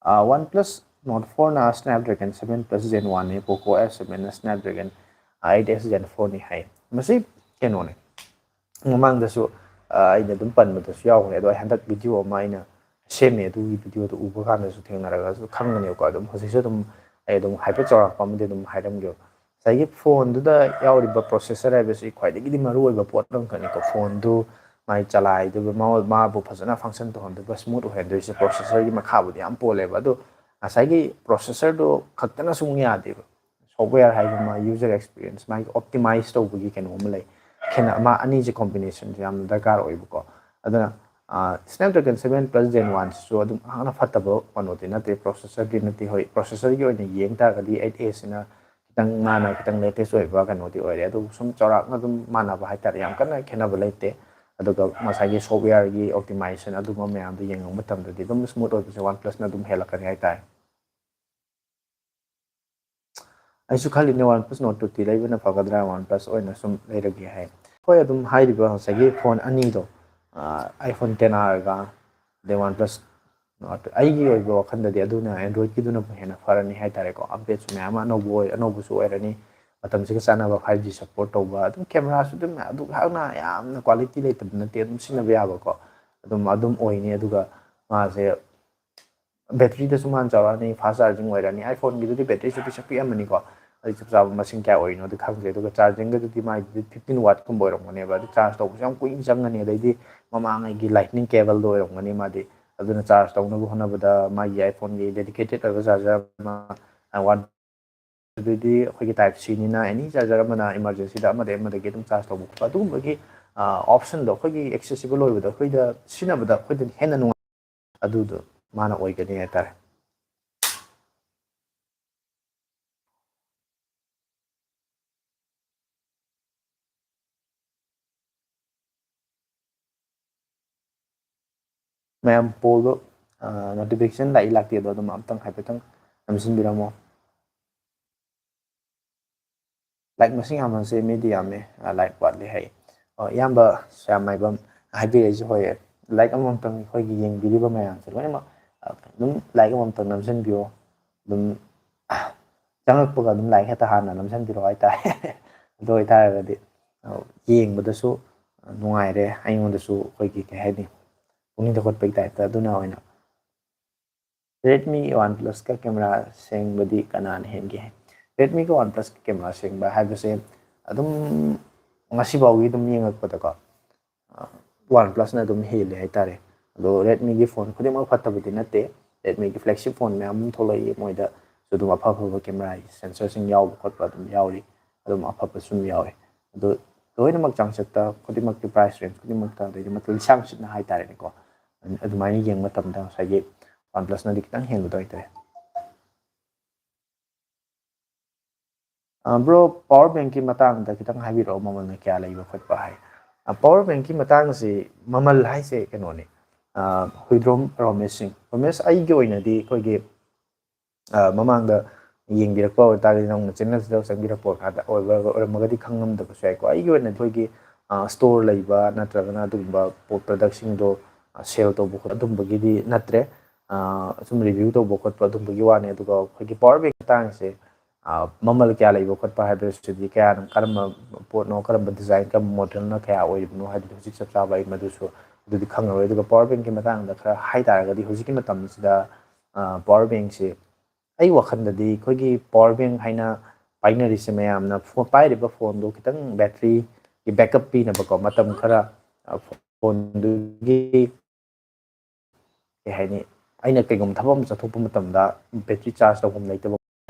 ꯑ, OnePlus Nord fourꯅ Snapdragon seven Plus Gen oneꯅꯤ, Poco F sevenꯅ Snapdragon eight S Gen fourꯅꯤ ꯍꯥꯏ꯫ ꯃꯁꯤ ꯀꯩꯅꯣꯅꯦ, ꯃꯃꯥꯡꯗꯁꯨ, ꯑ, ꯑꯩꯅ ꯑꯗꯨꯝ ꯄꯟꯕꯗꯁꯨ ꯌꯥꯎꯈ꯭ꯔꯦ꯫ ꯑꯗꯣ ꯑꯩ ꯍꯟꯗꯛ video ꯑꯃ ꯑꯩꯅ ꯁꯦꯝꯃꯦ, ꯑꯗꯨꯒꯤ videoꯗꯨ ꯎꯕ ꯀꯥꯟꯗꯁꯨ ꯊꯦꯡꯅꯔꯒꯁꯨ ꯈꯪꯒꯅꯦꯕꯀꯣ꯫ ꯑꯗꯨꯝ ꯍꯧꯖꯤꯛꯁꯨ ꯑꯗꯨꯝ ꯑꯩ ꯑꯗꯨꯝ ꯍꯥꯏꯐꯦꯠ ꯆꯥꯎꯔꯥꯛꯄ ꯑꯃꯗꯤ ꯑꯗꯨꯝ ꯍꯥꯏꯔꯝꯒꯦꯕ꯫ ꯉꯁꯥꯏꯒꯤ ꯐꯣꯟꯗꯨꯗ ꯌꯥꯎꯔꯤꯕ processor ꯍꯥꯏꯕꯁꯤ ꯈ꯭ꯋꯥꯏꯗꯒꯤꯗꯤ ꯃꯔꯨꯑꯣꯏꯕ ꯄꯣꯠ ꯑꯃꯈꯛꯅꯤꯀꯣ꯫ ꯐꯣꯟꯗꯨ ꯃꯥꯏ ꯆꯂꯥꯏꯗꯣꯏꯕ, ꯃꯥ-, ꯃꯥꯕꯨ ꯐꯖꯅ function ꯇꯧꯍꯟꯗꯣꯏꯕ, smooth ꯑꯣꯏꯍꯟꯗꯣꯏꯁꯦ processorꯒꯤ ꯃꯈꯥꯕꯨꯗꯤ ꯌꯥꯝ ꯄꯣꯜꯂꯦꯕ꯫ ꯑꯗꯣ ꯉꯁꯥꯏꯒꯤ processorꯗꯣ ꯈꯛꯇꯅ ꯁꯨꯡ ꯌꯥꯗꯦꯕ꯫ Software ꯍꯥꯏꯕ ꯑꯃ, user experience, ꯃꯥꯒꯤ optimize ꯇꯧꯕꯒꯤ ꯀꯩꯅꯣ ꯑꯃ ꯂꯩ꯫ ꯈꯦꯠꯅ-, ꯃꯥ ꯑꯅꯤꯁꯦ combinationꯁꯦ ꯌꯥꯝꯅ ꯗꯔꯀꯥꯔ ꯑꯣꯏꯕꯀꯣ꯫ ꯑꯗꯨꯅ, ꯑ, Snapdragon seven Plus Gen oneꯁꯤꯁꯨ ꯑꯗꯨꯝ ꯍꯥꯟꯅ ꯐꯠꯇꯕ ꯀꯩꯅꯣꯗꯤ ꯅꯠꯇꯦ, processorꯗꯤ ꯅꯠꯇꯦ꯫ ꯍꯣꯏ, processorꯒꯤ ꯑꯣꯏꯅ ꯌꯦꯡ ꯇꯥꯔꯒꯗꯤ eight Sꯁꯤꯅ ꯈꯤꯇꯪ ꯃꯥꯅ ꯈꯤꯇꯪ latest ꯑꯣꯏꯕ ꯀꯩꯅꯣꯗꯤ ꯑꯣꯏꯔꯦ꯫ ꯑꯗꯨ ꯁꯨꯝ ꯆꯥꯎꯔꯥꯛꯅ ꯑꯗꯨꯝ ꯃꯥꯟꯅꯕ ꯍꯥꯏꯇꯥꯔꯦ, ꯌꯥꯝ ꯀꯟꯅ ꯈꯦꯠꯅꯕ ꯂꯩꯇꯦ꯫ ꯑꯗꯨꯒ ꯉꯁꯥꯏꯒꯤ softwareꯒꯤ optimization ꯑꯗꯨꯝꯕ ꯃꯌꯥꯝꯗꯣ ꯌꯦꯡꯉꯨꯕ ꯃꯇꯝꯗꯗꯤ ꯑꯗꯨꯝ smooth ꯑꯣꯏꯕꯁꯦ OnePlusꯅ ꯑꯗꯨꯝ ꯍꯦꯜꯂꯛꯀꯅꯤ ꯍꯥꯏꯇꯥꯔꯦ꯫ ꯑꯩꯁꯨ ꯈꯜꯂꯤꯅꯦ OnePlus Nord two T ꯂꯩꯕꯅ ꯐꯒꯗ꯭ꯔꯥ, OnePlus ꯑꯣꯏꯅ ꯁꯨꯝ ꯂꯩꯔꯒꯦ ꯍꯥꯏ꯫ ꯍꯣꯏ, ꯑꯗꯨꯝ ꯍꯥꯏꯔꯤꯕ ꯉꯁꯥꯏꯒꯤ ꯐꯣꯟ ꯑꯅꯤꯗꯣ, ꯑ, iPhone ten Rꯒ ꯑꯗꯩ OnePlus ꯑꯩꯒꯤ ꯑꯣꯏꯕ ꯋꯥꯈꯜꯗꯗꯤ ꯑꯗꯨꯅ Android-ꯀꯤꯗꯨꯅ ꯍꯦꯟꯅ ꯐꯔꯅꯤ ꯍꯥꯏꯇꯥꯔꯦꯀꯣ꯫ Update-ꯁꯨ ꯃꯌꯥꯝ ꯑꯃ ꯑꯅꯧꯕ ꯑꯣꯏ, ꯑꯅꯧꯕꯁꯨ ꯑꯣꯏꯔꯅꯤ, ꯃꯇꯝꯁꯤꯒ ꯆꯥꯟꯅꯕ five G support ꯇꯧꯕ, ꯑꯗꯨꯝ camera-ꯁꯨ ꯑꯗꯨꯝ ꯑꯗꯨꯛ ꯍꯥꯛꯅ ꯌꯥꯝꯅ quality ꯂꯩꯇꯕ ꯅꯠꯇꯦ, ꯑꯗꯨꯝ ꯁꯤꯖꯤꯟꯅꯕ ꯌꯥꯕꯀꯣ꯫ ꯑꯗꯨꯝ, ꯑꯗꯨꯝ ꯑꯣꯏꯅꯤ꯫ ꯑꯗꯨꯒ ꯃꯥꯁꯦ battery-ꯗꯁꯨ ꯃꯥꯅ ꯆꯥꯎꯔꯛꯑꯅꯤ, fast charging ꯑꯣꯏꯔꯅꯤ꯫ iPhone-ꯒꯤꯗꯨꯗꯤ battery-ꯁꯨ ꯄꯤꯁꯛ ꯄꯤꯛꯑꯝꯃꯅꯤꯀꯣ꯫ ꯑꯗꯨ ꯆꯞ ꯆꯥꯕ ꯃꯁꯤꯡ ꯀꯌꯥ ꯑꯣꯏꯔꯤꯅꯣꯗꯤ ꯈꯪꯗ꯭ꯔꯦ꯫ ꯑꯗꯨꯒ charging-ꯒꯗꯨꯗꯤ ꯃꯥꯏꯗꯨꯗꯤ fifteen watt-ꯀꯨꯝꯕ ꯑꯣꯏꯔꯝꯒꯅꯦꯕ꯫ ꯑꯗꯨ charge ꯇꯧꯕꯁꯨ ꯌꯥꯝ ꯀꯨꯏꯅ ꯆꯪꯒꯅꯤ꯫ ꯑꯗꯩꯗꯤ ꯃꯃꯥꯡꯉꯩꯒꯤ Lightning cable-ꯗꯣ ꯑꯣꯏꯔꯝꯒꯅꯤ ꯃꯥꯗꯤ꯫ ꯑꯗꯨꯅ charge ꯇꯧꯅꯕ ꯍꯣꯠꯅꯕꯗ ꯃꯥꯒꯤ iPhone-ꯒꯤ dedicated ꯑꯣꯏꯕ charger ꯑꯃ, one ꯑꯗꯨꯗꯤ ꯑꯩꯈꯣꯏꯒꯤ Type-C-ꯅꯤꯅ any charger ꯑꯃꯅ emergency-ꯗ ꯑꯃꯗꯒꯤ ꯑꯃꯗꯒꯤ ꯑꯗꯨꯝ charge ꯇꯧꯕ ꯈꯣꯠꯄ ꯑꯗꯨꯒꯨꯝꯕꯒꯤ, ꯑ, option-ꯗꯣ ꯑꯩꯈꯣꯏꯒꯤ accessible ꯑꯣꯏꯕꯗꯣ ꯑꯩꯈꯣꯏꯗ ꯁꯤꯖꯤꯟꯅꯕꯗ ꯑꯩꯈꯣꯏꯗ ꯍꯦꯟꯅ ꯅꯨꯡꯉꯥꯏ, ꯑꯗꯨꯗꯣ ꯃꯥꯅ ꯑꯣꯏꯒꯅꯤ ꯍꯥꯏꯇꯥꯔꯦ꯫ ꯃꯌꯥꯝ poll-ꯗꯣ, ꯑ, notification ꯂꯥꯛꯏ ꯂꯥꯛꯇꯦ ꯑꯗꯣ ꯑꯗꯨꯝ ꯑꯝꯇꯪ ꯍꯥꯏꯐꯦꯠꯇꯪ ꯅꯝꯁꯤꯟꯕꯤꯔꯝꯃꯣ꯫ Like ꯃꯁꯤꯡ ꯌꯥꯝꯍꯟꯁꯦ, ꯃꯤꯗꯤ ꯌꯥꯝꯃꯦ, ꯑ, like ꯋꯥꯠꯂꯤ ꯍꯥꯏ꯫ ꯑꯣ, ꯏꯌꯥꯝꯕ ꯁ꯭ꯌꯥꯝ ꯃꯥꯏꯕꯝ ꯍꯥꯏꯕꯤꯔꯛꯏꯁꯦ ꯍꯣꯏ, like ꯑꯃꯃꯝꯇꯪ ꯑꯩꯈꯣꯏꯒꯤ ꯌꯦꯡꯕꯤꯔꯤꯕ ꯃꯌꯥꯝꯁꯦ ꯂꯣꯏꯅꯃꯛ, ꯑ, ꯑꯗꯨꯝ like ꯑꯃꯃꯝꯇꯪ ꯅꯝꯁꯤꯟꯕꯤꯌꯣ꯫ ꯑꯗꯨꯝ, ꯑ, ꯆꯪꯉꯛꯄꯒ ꯑꯗꯨꯝ like ꯍꯦꯛꯇ ꯍꯥꯟꯅ ꯅꯝꯁꯤꯟꯕꯤꯔꯛꯑꯣ ꯍꯥꯏꯇꯥꯔꯦ꯫ ꯑꯗꯨ ꯑꯣꯏꯇꯥꯔꯒꯗꯤ, ꯑ, ꯌꯦꯡꯕꯗꯁꯨ ꯅꯨꯡꯉꯥꯏꯔꯦ, ꯑꯩꯉꯣꯟꯗꯁꯨ ꯑꯩꯈꯣꯏꯒꯤ ꯀꯩ ꯍꯥꯏꯅꯤ, ꯄꯨꯛꯅꯤꯡ ꯊꯧꯒꯠꯄꯒꯤ type-ꯇ꯫ ꯑꯗꯨꯅ ꯑꯣꯏꯅ Redmi-ꯒ OnePlus-ꯀ camera ꯁꯦꯡꯕꯗꯤ ꯀꯅꯥꯅ ꯍꯦꯟꯒꯦ? Redmi-ꯒ OnePlus-ꯀ camera ꯁꯦꯡꯕ ꯍꯥꯏꯕꯁꯦ ꯑꯗꯨꯝ ꯉꯁꯤꯐꯥꯎꯒꯤ ꯑꯗꯨꯝ ꯌꯦꯡꯉꯛꯄꯗꯀꯣ, ꯑ, OnePlus-ꯅ ꯑꯗꯨꯝ ꯍꯦꯜꯂꯦ ꯍꯥꯏꯇꯥꯔꯦ꯫ ꯑꯗꯣ Redmi-ꯒꯤ phone ꯈꯨꯗꯤꯡꯃꯛ ꯐꯠꯇꯕꯗꯤ ꯅꯠꯇꯦ꯫ Redmi-ꯒꯤ flagship phone ꯃꯌꯥꯝ ꯑꯃ ꯊꯣꯛꯂꯛꯏ, ꯃꯣꯏꯗꯁꯨ ꯑꯗꯨꯝ ꯑꯐ ꯑꯐꯕ camera-ꯒꯤ sensor-ꯁꯤꯡ ꯌꯥꯎꯕ ꯈꯣꯠꯄ ꯑꯗꯨꯝ ꯌꯥꯎꯔꯤ, ꯑꯗꯨꯝ ꯑꯐꯕꯁꯨ ꯑꯗꯨꯝ ꯌꯥꯎꯔꯤ꯫ ꯑꯗꯣ ꯂꯣꯏꯅꯃꯛ ꯆꯥꯡꯆꯠꯇ ꯈꯨꯗꯤꯡꯃꯛꯀꯤ price range ꯈꯨꯗꯤꯡꯃꯛꯇ, ꯑꯗꯩꯗꯤ ꯃꯇꯝ ꯂꯤꯁꯥꯡ ꯁꯤꯠꯅ ꯍꯥꯏꯇꯥꯔꯦꯅꯦꯀꯣ, ꯑꯗꯨꯃꯥꯏꯅ ꯌꯦꯡꯕ ꯃꯇꯝꯗ ꯉꯁꯥꯏꯒꯤ OnePlus-ꯅꯗꯤ ꯈꯤꯇꯪ ꯍꯦꯟꯕꯗꯣ ꯍꯥꯏꯇꯥꯔꯦ꯫ ꯑ, bro, power bank-ꯀꯤ ꯃꯇꯥꯡꯗ ꯈꯤꯇꯪ ꯍꯥꯏꯕꯤꯔꯛꯑꯣ, ꯃꯃꯜꯅ ꯀꯌꯥ ꯂꯩꯕ ꯈꯣꯠꯄ ꯍꯥꯏ꯫ ꯑ, power bank-ꯀꯤ ꯃꯇꯥꯡꯁꯤ ꯃꯃꯜ ꯍꯥꯏꯁꯦ ꯀꯩꯅꯣꯅꯤ, ꯑ, ꯍꯨꯏꯗ꯭ꯔꯣꯝ ꯔꯣꯃꯦꯁ ꯁꯤꯡ꯫ ꯔꯣꯃꯦꯁ, ꯑꯩꯒꯤ ꯑꯣꯏꯅꯗꯤ ꯑꯩꯈꯣꯏꯒꯤ, ꯑ, ꯃꯃꯥꯡꯗ ꯌꯦꯡꯕꯤꯔꯛꯄ ꯑꯣꯏꯇꯥꯔꯒꯗꯤ, ꯅꯧꯅ channel-ꯁꯤꯗ ꯆꯪꯕꯤꯔꯛꯄ ꯑꯣꯏꯔꯀꯥꯟꯗ ꯑꯣꯏꯕ-, ꯑꯣꯏꯔꯝꯃꯒꯗꯤ ꯈꯪꯉꯝꯗꯕꯁꯨ ꯌꯥꯏꯀꯣ꯫ ꯑꯩꯒꯤ ꯑꯣꯏꯅꯗꯤ ꯑꯩꯈꯣꯏꯒꯤ, ꯑ, store ꯂꯩꯕ ꯅꯠꯇ꯭ꯔꯒꯅ ꯑꯗꯨꯒꯨꯝꯕ ꯄꯣꯠ product-ꯁꯤꯡꯗꯣ, ꯑ, sale ꯇꯧꯕ ꯈꯣꯠꯄ ꯑꯗꯨꯝꯕꯒꯤꯗꯤ ꯅꯠꯇ꯭ꯔꯦ꯫ ꯑ, ꯁꯨꯝ review ꯇꯧꯕ ꯈꯣꯠꯄ ꯑꯗꯨꯝꯕꯒꯤ ꯋꯥꯅꯤ꯫ ꯑꯗꯨꯒ ꯑꯩꯈꯣꯏꯒꯤ power bank ꯃꯇꯥꯡꯁꯦ, ꯑ, ꯃꯃꯜ ꯀꯌꯥ ꯂꯩꯕ ꯈꯣꯠꯄ ꯍꯥꯏꯕꯁꯤꯗꯤ, ꯀꯌꯥꯅ, ꯀꯔꯝꯕ ꯄꯣꯠꯅꯣ, ꯀꯔꯝꯕ design, ꯀꯔꯝꯕ modelꯅ ꯀꯌꯥ ꯑꯣꯏꯔꯤꯕꯅꯣ ꯍꯥꯏꯕꯗꯤ ꯍꯧꯖꯤꯛ ꯆꯞ ꯆꯥꯕ ꯑꯩ ꯃꯗꯨꯁꯨ ꯑꯗꯨꯗꯤ ꯈꯪꯉꯔꯣꯏ꯫ ꯑꯗꯨꯒ power bankꯀꯤ ꯃꯇꯥꯡꯗ ꯈꯔ ꯍꯥꯏ ꯇꯥꯔꯒꯗꯤ, ꯍꯧꯖꯤꯛꯀꯤ ꯃꯇꯝꯁꯤꯗ, ꯑ, power bankꯁꯤ ꯑꯩ ꯋꯥꯈꯜꯗꯗꯤ ꯑꯩꯈꯣꯏꯒꯤ power bank ꯍꯥꯏꯅ ꯄꯥꯏꯅꯔꯤꯁꯦ ꯃꯌꯥꯝꯅ ꯐꯣꯟ, ꯄꯥꯏꯔꯤꯕ ꯐꯣꯟꯗꯣ ꯈꯤꯇꯪ batteryꯒꯤ backup ꯄꯤꯅꯕꯀꯣ, ꯃꯇꯝ ꯈꯔ, ꯑ, ꯐꯣꯟꯗꯨꯒꯤ, ꯀꯩ ꯍꯥꯏꯅꯤ, ꯑꯩꯅ ꯀꯩꯒꯨꯝꯕ ꯊꯕꯛ ꯑꯃ ꯆꯠꯊꯣꯛꯄ ꯃꯇꯝꯗ battery charge ꯇꯧꯐꯝ ꯂꯩꯇꯕ,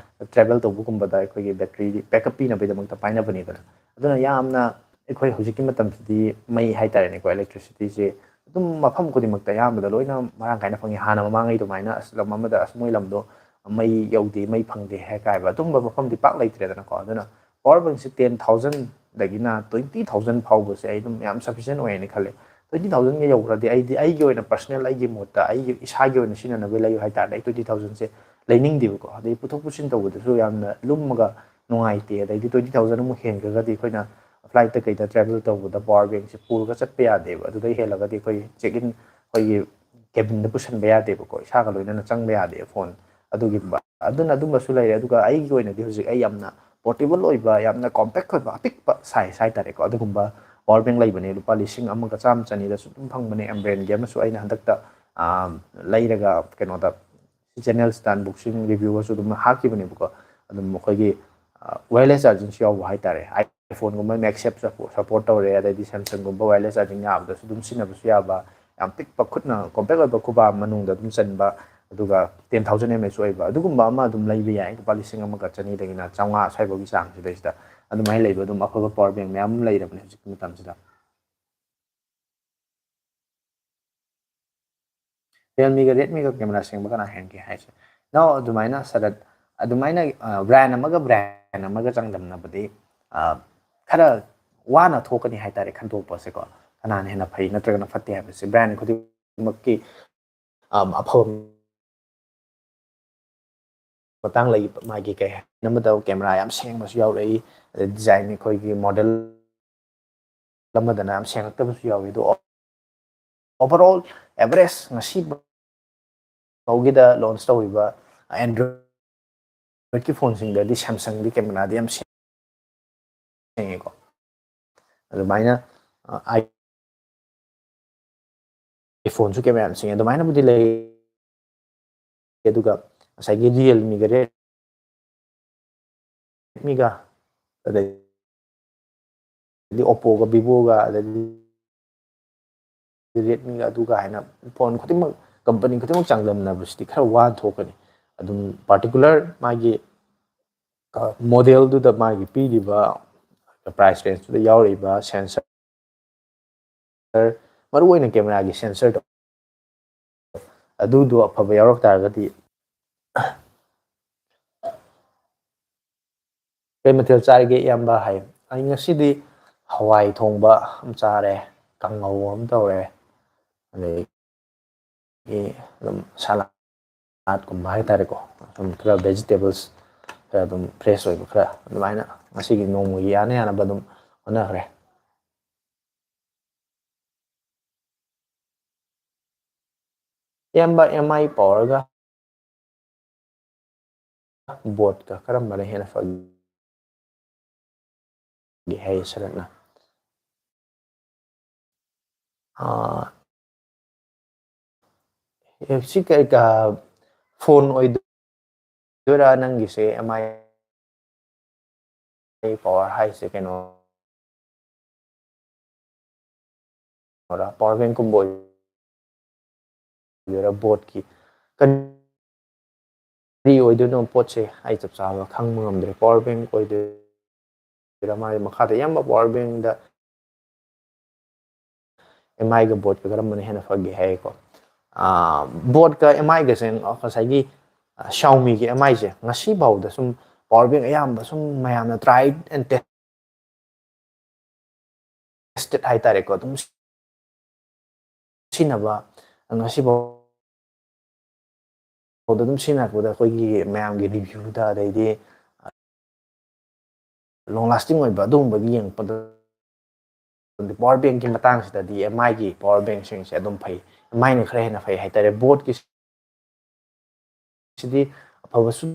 travel ꯇꯧꯕꯒꯨꯝꯕꯗ ꯑꯩꯈꯣꯏꯒꯤ battery backup ꯄꯤꯅꯕꯒꯤꯗꯃꯛꯇ ꯄꯥꯏꯅꯕꯅꯤꯗꯅ꯫ ꯑꯗꯨꯅ ꯌꯥꯝꯅ ꯑꯩꯈꯣꯏ ꯍꯧꯖꯤꯛꯀꯤ ꯃꯇꯝꯁꯤꯗꯤ ꯃꯩ ꯍꯥꯏꯇꯥꯔꯦꯅꯦꯀꯣ, electricityꯁꯦ ꯑꯗꯨꯝ ꯃꯐꯝ ꯈꯨꯗꯤꯡꯃꯛꯇ ꯑꯌꯥꯝꯕꯗ ꯂꯣꯏꯅ ꯃꯔꯥꯡ ꯀꯥꯏꯅ ꯐꯪꯉꯤ꯫ ꯍꯥꯟꯅ ꯃꯃꯥꯡꯉꯩ ꯑꯗꯨꯃꯥꯏꯅ ꯑꯁ ꯂꯝ ꯑꯃꯗ ꯑꯁ ꯃꯣꯏ ꯂꯝꯗꯣ ꯃꯩ ꯌꯧꯗꯦ, ꯃꯩ ꯐꯪꯗꯦ ꯍꯥꯏ ꯀꯥꯏꯕ ꯑꯗꯨꯝꯕ ꯃꯐꯝꯗꯤ ꯄꯥꯛ ꯂꯩꯇ꯭ꯔꯦꯗꯅꯀꯣ꯫ ꯑꯗꯨꯅ power bankꯁꯦ ten thousandꯗꯒꯤꯅ twenty thousand ꯐꯥꯎꯕꯁꯦ ꯑꯩ ꯑꯗꯨꯝ ꯌꯥꯝ sufficient ꯑꯣꯏꯌꯦꯅ ꯈꯜꯂꯦ꯫ Twenty thousandꯒ ꯌꯧꯈ꯭ꯔꯗꯤ ꯑꯩꯗꯤ, ꯑꯩꯒꯤ ꯑꯣꯏꯅ personal, ꯑꯩꯒꯤ ꯃꯣꯠꯇ, ꯑꯩꯒꯤ ꯏꯁꯥꯒꯤ ꯑꯣꯏꯅ ꯁꯤꯖꯤꯟꯅꯅꯕ ꯂꯩꯌꯨ ꯍꯥꯏꯇꯥꯔꯗꯤ, ꯑꯩ twenty thousandꯁꯦ ꯂꯩꯅꯤꯡꯗꯦꯕꯀꯣ꯫ ꯑꯗꯩ ꯄꯨꯊꯣꯛ ꯄꯨꯁꯤꯟ ꯇꯧꯕꯗꯁꯨ ꯌꯥꯝꯅ ꯂꯨꯝꯃꯒ ꯅꯨꯡꯉꯥꯏꯇꯦ꯫ ꯑꯗꯩꯗꯤ twenty thousand ꯑꯃꯨꯛ ꯍꯦꯟꯈ꯭ꯔꯒꯗꯤ ꯑꯩꯈꯣꯏꯅ flightꯇ ꯀꯩꯗ travel ꯇꯧꯕꯗ power bankꯁꯦ ꯄꯨꯔꯒ ꯆꯠꯄ ꯌꯥꯗꯦꯕ꯫ ꯑꯗꯨꯗꯩ ꯍꯦꯜꯂꯒꯗꯤ ꯑꯩꯈꯣꯏ check in, ꯑꯩꯈꯣꯏꯒꯤ cabinꯗ ꯄꯨꯁꯟꯕ ꯌꯥꯗꯦꯕꯀꯣ, ꯏꯁꯥꯒ ꯂꯣꯏꯅꯅ ꯆꯪꯕ ꯌꯥꯗꯦ ꯐꯣꯟ꯫ ꯑꯗꯨꯒꯨꯝꯕ, ꯑꯗꯨꯅ ꯑꯗꯨꯝꯕꯁꯨ ꯂꯩꯔꯦ꯫ ꯑꯗꯨꯒ ꯑꯩꯒꯤ ꯑꯣꯏꯅꯗꯤ ꯍꯧꯖꯤꯛ ꯑꯩ ꯌꯥꯝꯅ portable ꯑꯣꯏꯕ, ꯌꯥꯝꯅ compact ꯑꯣꯏꯕ, ꯑꯄꯤꯛꯄ size ꯍꯥꯏꯇꯥꯔꯦꯀꯣ, ꯑꯗꯨꯒꯨꯝꯕ power bank ꯂꯩꯕꯅꯦ꯫ ꯂꯨꯄꯥ ꯂꯤꯁꯤꯡ ꯑꯃꯒ ꯆꯥꯝꯃ ꯆꯅꯤꯗꯁꯨ ꯑꯗꯨꯝ ꯐꯪꯕꯅꯦ꯫ Amberenꯒꯤ ꯑꯃꯁꯨ ꯑꯩꯅ ꯍꯟꯗꯛꯇ, ꯑꯥ, ꯂꯩꯔꯒ ꯀꯩꯅꯣꯗ, channelsꯇ unboxing reviewꯒꯁꯨ ꯑꯗꯨꯝ ꯍꯥꯞꯈꯤꯕꯅꯦꯕꯀꯣ꯫ ꯑꯗꯨꯝ ꯑꯩꯈꯣꯏꯒꯤ, ꯑꯥ, wireless chargingꯁꯨ ꯌꯥꯎꯕ ꯍꯥꯏꯇꯥꯔꯦ꯫ iPhoneꯒꯨꯝꯕ MagSafe support, support ꯇꯧꯔꯦ, ꯑꯗꯩꯗꯤ Samsungꯒꯨꯝꯕ wireless charging ꯌꯥꯕꯗꯁꯨ ꯑꯗꯨꯝ ꯁꯤꯖꯤꯟꯅꯕꯁꯨ ꯌꯥꯕ, ꯌꯥꯝ ꯄꯤꯛꯄ, ꯈꯨꯠꯅ compact ꯑꯣꯏꯕ, ꯈꯨꯕꯥꯝ ꯃꯅꯨꯡꯗ ꯑꯗꯨꯝ ꯆꯟꯕ, ꯑꯗꯨꯒ ten thousand mAh ꯑꯣꯏꯕ ꯑꯗꯨꯒꯨꯝꯕ ꯑꯃ ꯑꯗꯨꯝ ꯂꯩꯕ ꯌꯥꯏ꯫ ꯂꯨꯄꯥ ꯂꯤꯁꯤꯡ ꯑꯃꯒ ꯆꯅꯤꯗꯒꯤꯅ ꯆꯥꯝꯃꯉꯥ ꯁ꯭ꯋꯥꯏꯐꯥꯎꯒꯤ ꯆꯥꯡꯁꯤꯗꯩꯁꯤꯗ ꯑꯗꯨꯃꯥꯏꯅ ꯂꯩꯕ ꯑꯗꯨꯝ ꯑꯐꯕ power bank ꯃꯌꯥꯝ ꯑꯃ ꯂꯩꯔꯕꯅꯦ ꯍꯧꯖꯤꯛꯀꯤ ꯃꯇꯝꯁꯤꯗ꯫ Realmeꯒ Redmiꯒ camera ꯁꯦꯡꯕ ꯀꯅꯥ ꯍꯦꯟꯒꯦ ꯍꯥꯏꯁꯦ? ꯅꯣ, ꯑꯗꯨꯃꯥꯏꯅ ꯁꯗꯠ, ꯑꯗꯨꯃꯥꯏꯅ, ꯑ, brand ꯑꯃꯒ brand ꯑꯃꯒ ꯆꯥꯡꯗꯝꯅꯕꯗꯤ, ꯑ, ꯈꯔ ꯋꯥꯅ ꯊꯣꯛꯀꯅꯤ ꯍꯥꯏꯇꯥꯔꯦ ꯈꯟꯗꯣꯛꯄꯁꯦꯀꯣ꯫ ꯀꯅꯥꯅ ꯍꯦꯟꯅ ꯐꯩ ꯅꯠꯇ꯭ꯔꯒꯅ ꯐꯠꯇꯦ ꯍꯥꯏꯕꯁꯦ brand ꯈꯨꯗꯤꯡꯃꯛꯀꯤ, ꯑ, ꯑꯐꯕ ꯃꯇꯥꯡ ꯂꯩ꯫ ꯃꯥꯒꯤ ꯀꯩ ꯍꯥꯏꯅꯤ, ꯑꯃꯗ camera ꯌꯥꯝ ꯁꯦꯡꯕꯁꯨ ꯌꯥꯎꯔꯛꯏ, ꯑꯗꯩ design ꯑꯩꯈꯣꯏꯒꯤ model ꯑꯃꯗꯅ ꯌꯥꯝ ꯁꯦꯡꯉꯛꯇꯕꯁꯨ ꯌꯥꯎꯏ꯫ ꯑꯗꯣ overall average ꯉꯁꯤ ꯐꯥꯎꯒꯤꯗ ꯂꯣꯟꯁ ꯇꯧꯔꯤꯕ ꯑꯦꯟꯗ꯭ꯔꯣꯏꯗꯀꯤ ꯐꯣꯟꯁꯤꯡꯗꯗꯤ ꯁꯦꯝꯁꯪꯗꯤ ꯀꯦꯃꯦꯔꯥꯗꯤ ꯌꯥꯝ ꯁꯦꯡꯉꯦꯀꯣ꯫ ꯑꯗꯨꯃꯥꯏꯅ ꯑꯥꯏꯐꯣꯟꯁꯨ ꯀꯦꯃꯦꯔꯥ ꯌꯥꯝ ꯁꯦꯡꯉꯦ, ꯑꯗꯨꯃꯥꯏꯅꯕꯨꯗꯤ ꯂꯩ꯫ ꯑꯗꯨꯒ ꯉꯁꯥꯏꯒꯤ ꯔꯤꯌꯦꯜꯃꯤꯒ ꯔꯦꯗꯃꯤꯒ ꯑꯗꯩꯗꯤ ꯑꯣꯞꯄꯣꯒ ꯚꯤꯚꯣꯒ ꯑꯗꯩꯗꯤ ꯔꯦꯗꯃꯤꯒ ꯑꯗꯨꯒ ꯍꯥꯏꯅ ꯐꯣꯟ ꯈꯨꯗꯤꯡꯃꯛ, ꯀꯝꯄꯅꯤ ꯈꯨꯗꯤꯡꯃꯛ ꯆꯥꯡꯗꯝꯅꯕꯁꯤꯗꯤ ꯈꯔ ꯋꯥꯅ ꯊꯣꯛꯀꯅꯤ꯫ ꯑꯗꯨꯝ ꯄꯥꯔꯇꯤꯀꯨꯂꯔ ꯃꯥꯒꯤ ꯃꯣꯗꯦꯜꯗꯨꯗ ꯃꯥꯒꯤ ꯄꯤꯔꯤꯕ ꯄ꯭ꯔꯥꯏꯁ ꯔꯦꯟꯖꯇꯨꯗ ꯌꯥꯎꯔꯤꯕ ꯁꯦꯟꯁꯔ, ꯃꯔꯨꯑꯣꯏꯅ ꯀꯦꯃꯦꯔꯥꯒꯤ ꯁꯦꯟꯁꯔꯗꯣ, ꯑꯗꯨꯗꯣ ꯑꯐꯕ ꯌꯥꯎꯔꯛ ꯇꯥꯔꯒꯗꯤ꯫ "ꯀꯩ ꯃꯊꯦꯜ ꯆꯥꯔꯤꯒꯦ ꯏꯌꯥꯝꯕ?" ꯍꯥꯏ꯫ "ꯑꯩ ꯉꯁꯤꯗꯤ ꯍꯋꯥꯏ ꯊꯣꯡꯕ ꯑꯃ ꯆꯥꯔꯦ, ꯀꯥꯡꯉꯧ ꯑꯃ ꯇꯧꯔꯦ, ꯑꯗꯒꯤ ꯑꯗꯨꯝ ꯁꯂꯥꯗꯀꯨꯝꯕ ꯍꯥꯏꯇꯥꯔꯦꯀꯣ, ꯑꯗꯨꯝ ꯈꯔ ꯚꯦꯖꯤꯇꯦꯕꯜꯁ ꯈꯔ ꯑꯗꯨꯝ ꯐ꯭ꯔꯦꯁ ꯑꯣꯏꯕ ꯈꯔ ꯑꯗꯨꯃꯥꯏꯅ ꯉꯁꯤꯒꯤ ꯅꯣꯡꯃꯒꯤ ꯌꯥꯅ ꯌꯥꯅꯕ ꯑꯗꯨꯝ ꯍꯣꯠꯅꯈ꯭ꯔꯦ꯫" ꯏꯌꯥꯝꯕ, ꯑꯦꯝ ꯑꯥꯏ ꯄꯥꯋꯔꯒ ꯕꯣꯠꯀ ꯀꯔꯝꯕꯅ ꯍꯦꯟꯅ ꯐꯒꯦ ꯍꯥꯏ ꯁꯔꯠꯅ? ꯑꯥ, ꯑꯦ, ꯁꯤ ꯀꯩ ꯀ-, ꯐꯣꯟ ꯑꯣꯏꯗꯣꯏꯔꯥ ꯅꯪꯒꯤꯁꯦ? ꯑꯦꯝ ꯑꯥꯏ ꯄꯥꯋꯔ ꯍꯥꯏꯁꯦ ꯀꯩꯅꯣ, ꯄꯥꯋꯔ ꯕꯦꯡꯛꯀꯨꯝꯕ ꯑꯣꯏꯗꯣꯏꯔꯥ ꯕꯣꯠꯀꯤ? ꯀꯔꯤ ꯑꯣꯏꯗꯣꯏꯅꯣ ꯄꯣꯠꯁꯦ ꯑꯩ ꯆꯞ ꯆꯥꯕ ꯈꯪꯕ ꯉꯝꯗ꯭ꯔꯦ꯫ ꯄꯥꯋꯔ ꯕꯦꯡꯛ ꯑꯣꯏꯗꯣꯏꯔꯥ? ꯃꯥꯒꯤ ꯃꯈꯥꯗ ꯌꯥꯝꯕ ꯄꯥꯋꯔ ꯕꯦꯡꯛꯗ ꯑꯦꯝ ꯑꯥꯏꯒ ꯕꯣꯠꯀ ꯀꯔꯝꯕꯅ ꯍꯦꯟꯅ ꯐꯒꯦ ꯍꯥꯏꯌꯦꯀꯣ꯫ ꯑꯥ, ꯕꯣꯠꯀ ꯑꯦꯝ ꯑꯥꯏꯒꯁꯦ ꯉꯁꯥꯏꯒꯤ, ꯑ, ꯁꯥꯎꯃꯤꯒꯤ ꯑꯦꯝ ꯑꯥꯏꯁꯦ ꯉꯁꯤ ꯐꯥꯎꯗ ꯁꯨꯝ ꯄꯥꯋꯔ ꯕꯦꯡꯛ ꯑꯌꯥꯝꯕ ꯁꯨꯝ ꯃꯌꯥꯝꯅ tried and tested ꯍꯥꯏꯇꯥꯔꯦꯀꯣ, ꯑꯗꯨꯝ ꯁꯤꯖꯤꯟꯅꯕ, ꯉꯁꯤꯐꯥꯎ ꯐꯥꯎꯗ ꯑꯗꯨꯝ ꯁꯤꯖꯤꯟꯅꯔꯛꯄꯗ ꯑꯩꯈꯣꯏꯒꯤ ꯃꯌꯥꯝꯒꯤ ꯔꯤꯚ꯭ꯌꯨꯗ, ꯑꯗꯩꯗꯤ ꯂꯣꯡ ꯂꯥꯁꯇꯤꯡ ꯑꯣꯏꯕ ꯑꯗꯨꯒꯨꯝꯕꯒꯤ ꯌꯦꯡꯉꯛꯄꯗ ꯄꯥꯋꯔ ꯕꯦꯡꯛꯀꯤ ꯃꯇꯥꯡꯁꯤꯗꯗꯤ ꯑꯦꯝ ꯑꯥꯏꯒꯤ ꯄꯥꯋꯔ ꯕꯦꯡꯛꯁꯤꯡꯁꯦ ꯑꯗꯨꯝ ꯐꯩ, ꯑꯦꯝ ꯑꯥꯏꯅ ꯈꯔ ꯍꯦꯟꯅ ꯐꯩ ꯍꯥꯏꯇꯥꯔꯦ꯫ ꯕꯣꯠꯀꯤ ꯁꯤꯗꯤ ꯑꯐꯕꯁꯨ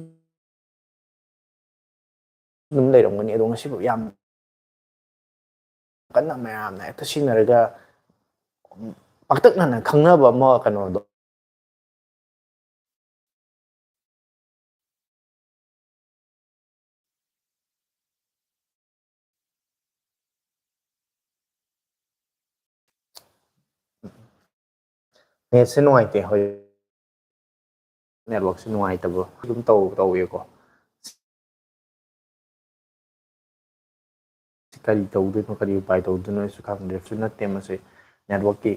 ꯑꯗꯨꯝ ꯂꯩꯔꯝꯒꯅꯤ꯫ ꯑꯗꯣ ꯉꯁꯤꯕꯨ ꯌꯥꯝ ꯀꯟꯅ ꯃꯌꯥꯝꯅ ꯍꯦꯛꯇ ꯁꯤꯖꯤꯟꯅꯔꯒ ꯄꯥꯛꯇꯛꯅꯅ ꯈꯪꯅꯕ ꯑꯃ ꯀꯩꯅꯣꯗꯣ ꯅꯦꯠꯁꯦ ꯅꯨꯡꯉꯥꯏꯇꯦ ꯍꯣꯏ꯫ ꯅꯦꯠꯋꯥꯛꯁꯦ ꯅꯨꯡꯉꯥꯏꯇꯕ ꯑꯗꯨꯝ ꯇꯧ ꯇꯧꯋꯦꯀꯣ꯫ ꯀꯔꯤ ꯇꯧꯗꯣꯏꯅꯣ, ꯀꯔꯤ ꯎꯄꯥꯏ ꯇꯧꯗꯣꯏꯅꯣ ꯑꯩꯁꯨ ꯈꯪꯗ꯭ꯔꯦ꯫ ꯁꯨ ꯅꯠꯇꯦ ꯃꯁꯤ ꯅꯦꯠꯋꯥꯛꯀꯤ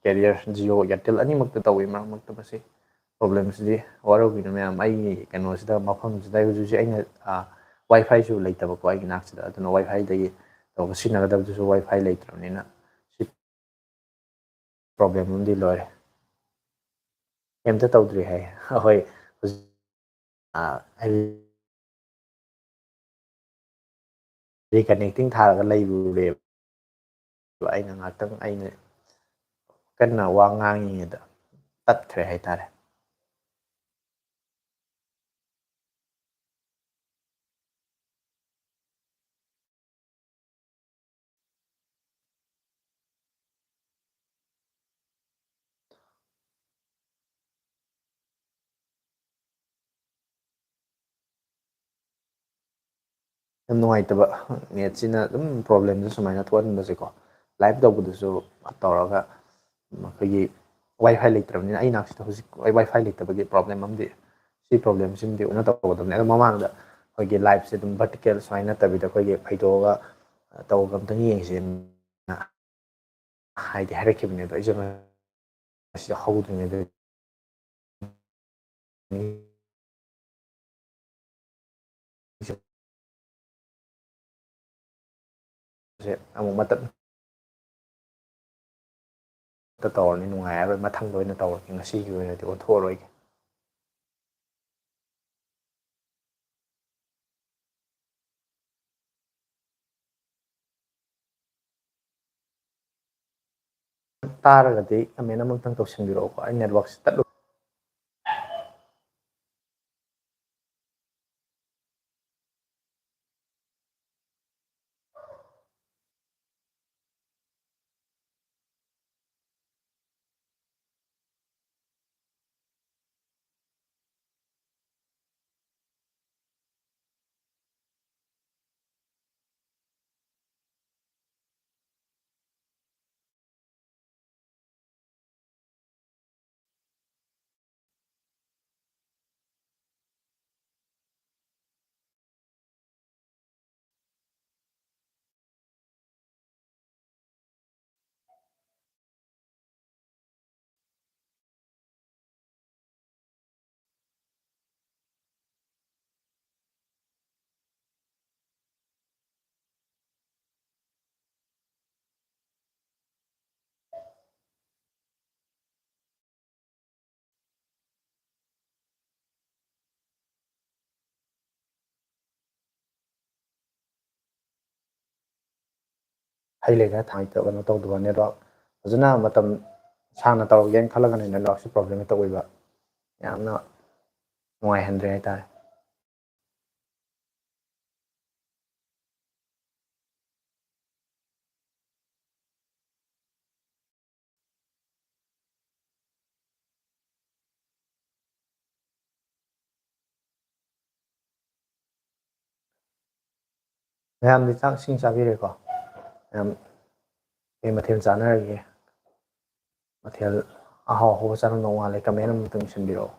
ꯀꯦꯔꯤꯌꯔ ꯖꯤꯑꯣ ꯏꯌꯥꯔꯇꯦꯜ ꯑꯅꯤꯃꯛꯇ ꯇꯧꯋꯤ꯫ ꯃꯔꯛ ꯃꯔꯛꯇ ꯃꯁꯤ ꯄ꯭ꯔꯣꯕ꯭ꯂꯦꯝꯁꯤꯗꯤ ꯋꯥꯔꯧꯕꯤꯅꯨ ꯃꯌꯥꯝ꯫ ꯑꯩꯒꯤ ꯀꯩꯅꯣꯁꯤꯗ, ꯃꯐꯝꯁꯤꯗ ꯍꯧꯖꯤꯛ ꯍꯧꯖꯤꯛ ꯑꯩꯅ ꯋꯥꯏ ꯐꯥꯏꯁꯨ ꯂꯩꯇꯕꯀꯣ ꯑꯩꯒꯤ ꯅꯥꯛꯁꯤꯗ꯫ ꯑꯗꯨꯅ ꯋꯥꯏ ꯐꯥꯏꯗꯒꯤ ꯇꯧꯔꯒ ꯁꯤꯖꯤꯟꯅꯒꯗꯕꯗꯨꯁꯨ ꯋꯥꯏ ꯐꯥꯏ ꯂꯩꯇ꯭ꯔꯕꯅꯤꯅ ꯁꯤ ꯄ꯭ꯔꯣꯕ꯭ꯂꯦꯝ ꯑꯃꯗꯤ ꯂꯣꯏꯔꯦ꯫ ꯀꯩꯝꯇ ꯇꯧꯗ꯭ꯔꯤ ꯍꯥꯏ꯫ ꯑꯩꯈꯣꯏ ꯍꯧꯖꯤꯛ, ꯑ, ꯔꯤꯀꯅꯦꯛꯇꯤꯡ ꯊꯥꯔꯒ ꯂꯩꯔꯨꯔꯦꯕ꯫ ꯑꯩꯅ ꯉꯥꯛꯇꯪ, ꯑꯩꯅ ꯀꯟꯅ ꯋꯥ ꯉꯥꯡꯉꯤꯉꯩꯗ ꯇꯠꯈ꯭ꯔꯦ ꯍꯥꯏꯇꯥꯔꯦ꯫ ꯌꯥꯝ ꯅꯨꯡꯉꯥꯏꯇꯕ, ꯅꯦꯠꯁꯤꯅ ꯑꯗꯨꯝ ꯄ꯭ꯔꯣꯕ꯭ꯂꯦꯝꯁꯦ ꯁꯨꯃꯥꯏꯅ ꯊꯣꯛꯍꯟꯕꯁꯦꯀꯣ꯫ ꯂꯥꯏꯚ ꯇꯧꯕꯗꯁꯨ ꯇꯧꯔꯒ ꯑꯩꯈꯣꯏꯒꯤ ꯋꯥꯏ ꯐꯥꯏ ꯂꯩꯇ꯭ꯔꯕꯅꯤꯅ, ꯑꯩ ꯅꯥꯛꯁꯤꯗ ꯍꯧꯖꯤꯛ ꯋꯥꯏ ꯐꯥꯏ ꯂꯩꯇꯕꯒꯤ ꯄ꯭ꯔꯣꯕ꯭ꯂꯦꯝ ꯑꯃꯗꯤ, ꯁꯤ ꯄ꯭ꯔꯣꯕ꯭ꯂꯦꯝꯁꯤꯃꯗꯤ ꯑꯣꯟꯅ ꯇꯧꯒꯗꯕꯅꯤ꯫ ꯑꯗꯣ ꯃꯃꯥꯡꯗ ꯑꯩꯈꯣꯏꯒꯤ ꯂꯥꯏꯚꯁꯦ ꯑꯗꯨꯝ ꯚꯔꯇꯤꯀꯦꯜ ꯁꯨꯃꯥꯏꯅ ꯅꯠꯇꯕꯤꯗ ꯑꯩꯈꯣꯏꯒꯤ ꯐꯩꯗꯣꯛꯑꯒ ꯇꯧꯔꯒ ꯑꯝꯇꯪ ꯌꯦꯡꯁꯦꯅ ꯍꯥꯏꯗꯤ ꯍꯥꯏꯔꯛꯈꯤꯕꯅꯦ꯫ ꯑꯗꯣ ꯑꯩꯁꯨ ꯃꯁꯤ ꯍꯧꯗ꯭ꯔꯤꯉꯩꯗ ꯁꯦ ꯑꯃꯨꯛ ꯃꯇꯠ ꯇꯧꯔꯅꯤ, ꯅꯨꯡꯉꯥꯏꯔꯔꯣꯏ꯫ ꯃꯊꯪꯗ ꯑꯣꯏꯅ ꯇꯧꯔꯒꯦ, ꯉꯁꯤꯒꯤ ꯑꯣꯏꯅꯗꯤ ꯑꯣꯟꯊꯣꯛꯑꯔꯣꯏꯒꯦ꯫ ꯇꯥꯔꯒꯗꯤ ꯀꯃꯦꯟ ꯑꯃꯇꯪ ꯇꯧꯁꯤꯟꯕꯤꯔꯛꯑꯣꯀꯣ꯫ ꯑꯩ ꯅꯦꯠꯋꯥꯛꯁꯦ ꯇꯠꯂꯨ꯫ ꯍꯩ ꯂꯩ ꯈꯔ ꯊꯥꯡ ꯀꯩꯅꯣ ꯇꯧꯗꯕ, network ꯐꯖꯅ ꯃꯇꯝ ꯁꯥꯡꯅ ꯇꯧꯔꯒꯦꯅ ꯈꯜꯂꯒꯅ networkꯁꯦ problem ꯍꯦꯛꯇ ꯑꯣꯏꯕ, ꯌꯥꯝꯅ ꯅꯨꯡꯉꯥꯏꯍꯟꯗ꯭ꯔꯦ ꯍꯥꯏꯇꯥꯔꯦ꯫ ꯃꯌꯥꯝꯗꯤ ꯆꯥꯛ ꯏꯁꯤꯡ ꯆꯥꯕꯤꯔꯦꯀꯣ? ꯃꯌꯥꯝ ꯀꯩ ꯃꯊꯦꯜ ꯆꯥꯅꯔꯒꯦ? ꯃꯊꯦꯜ ꯑꯍꯥꯎ ꯑꯍꯥꯎꯕ ꯆꯥꯔꯝꯗꯧ ꯃꯥꯜꯂꯦ, comment ꯑꯃꯇꯪ ꯏꯁꯤꯟꯕꯤꯔꯛꯑꯣ꯫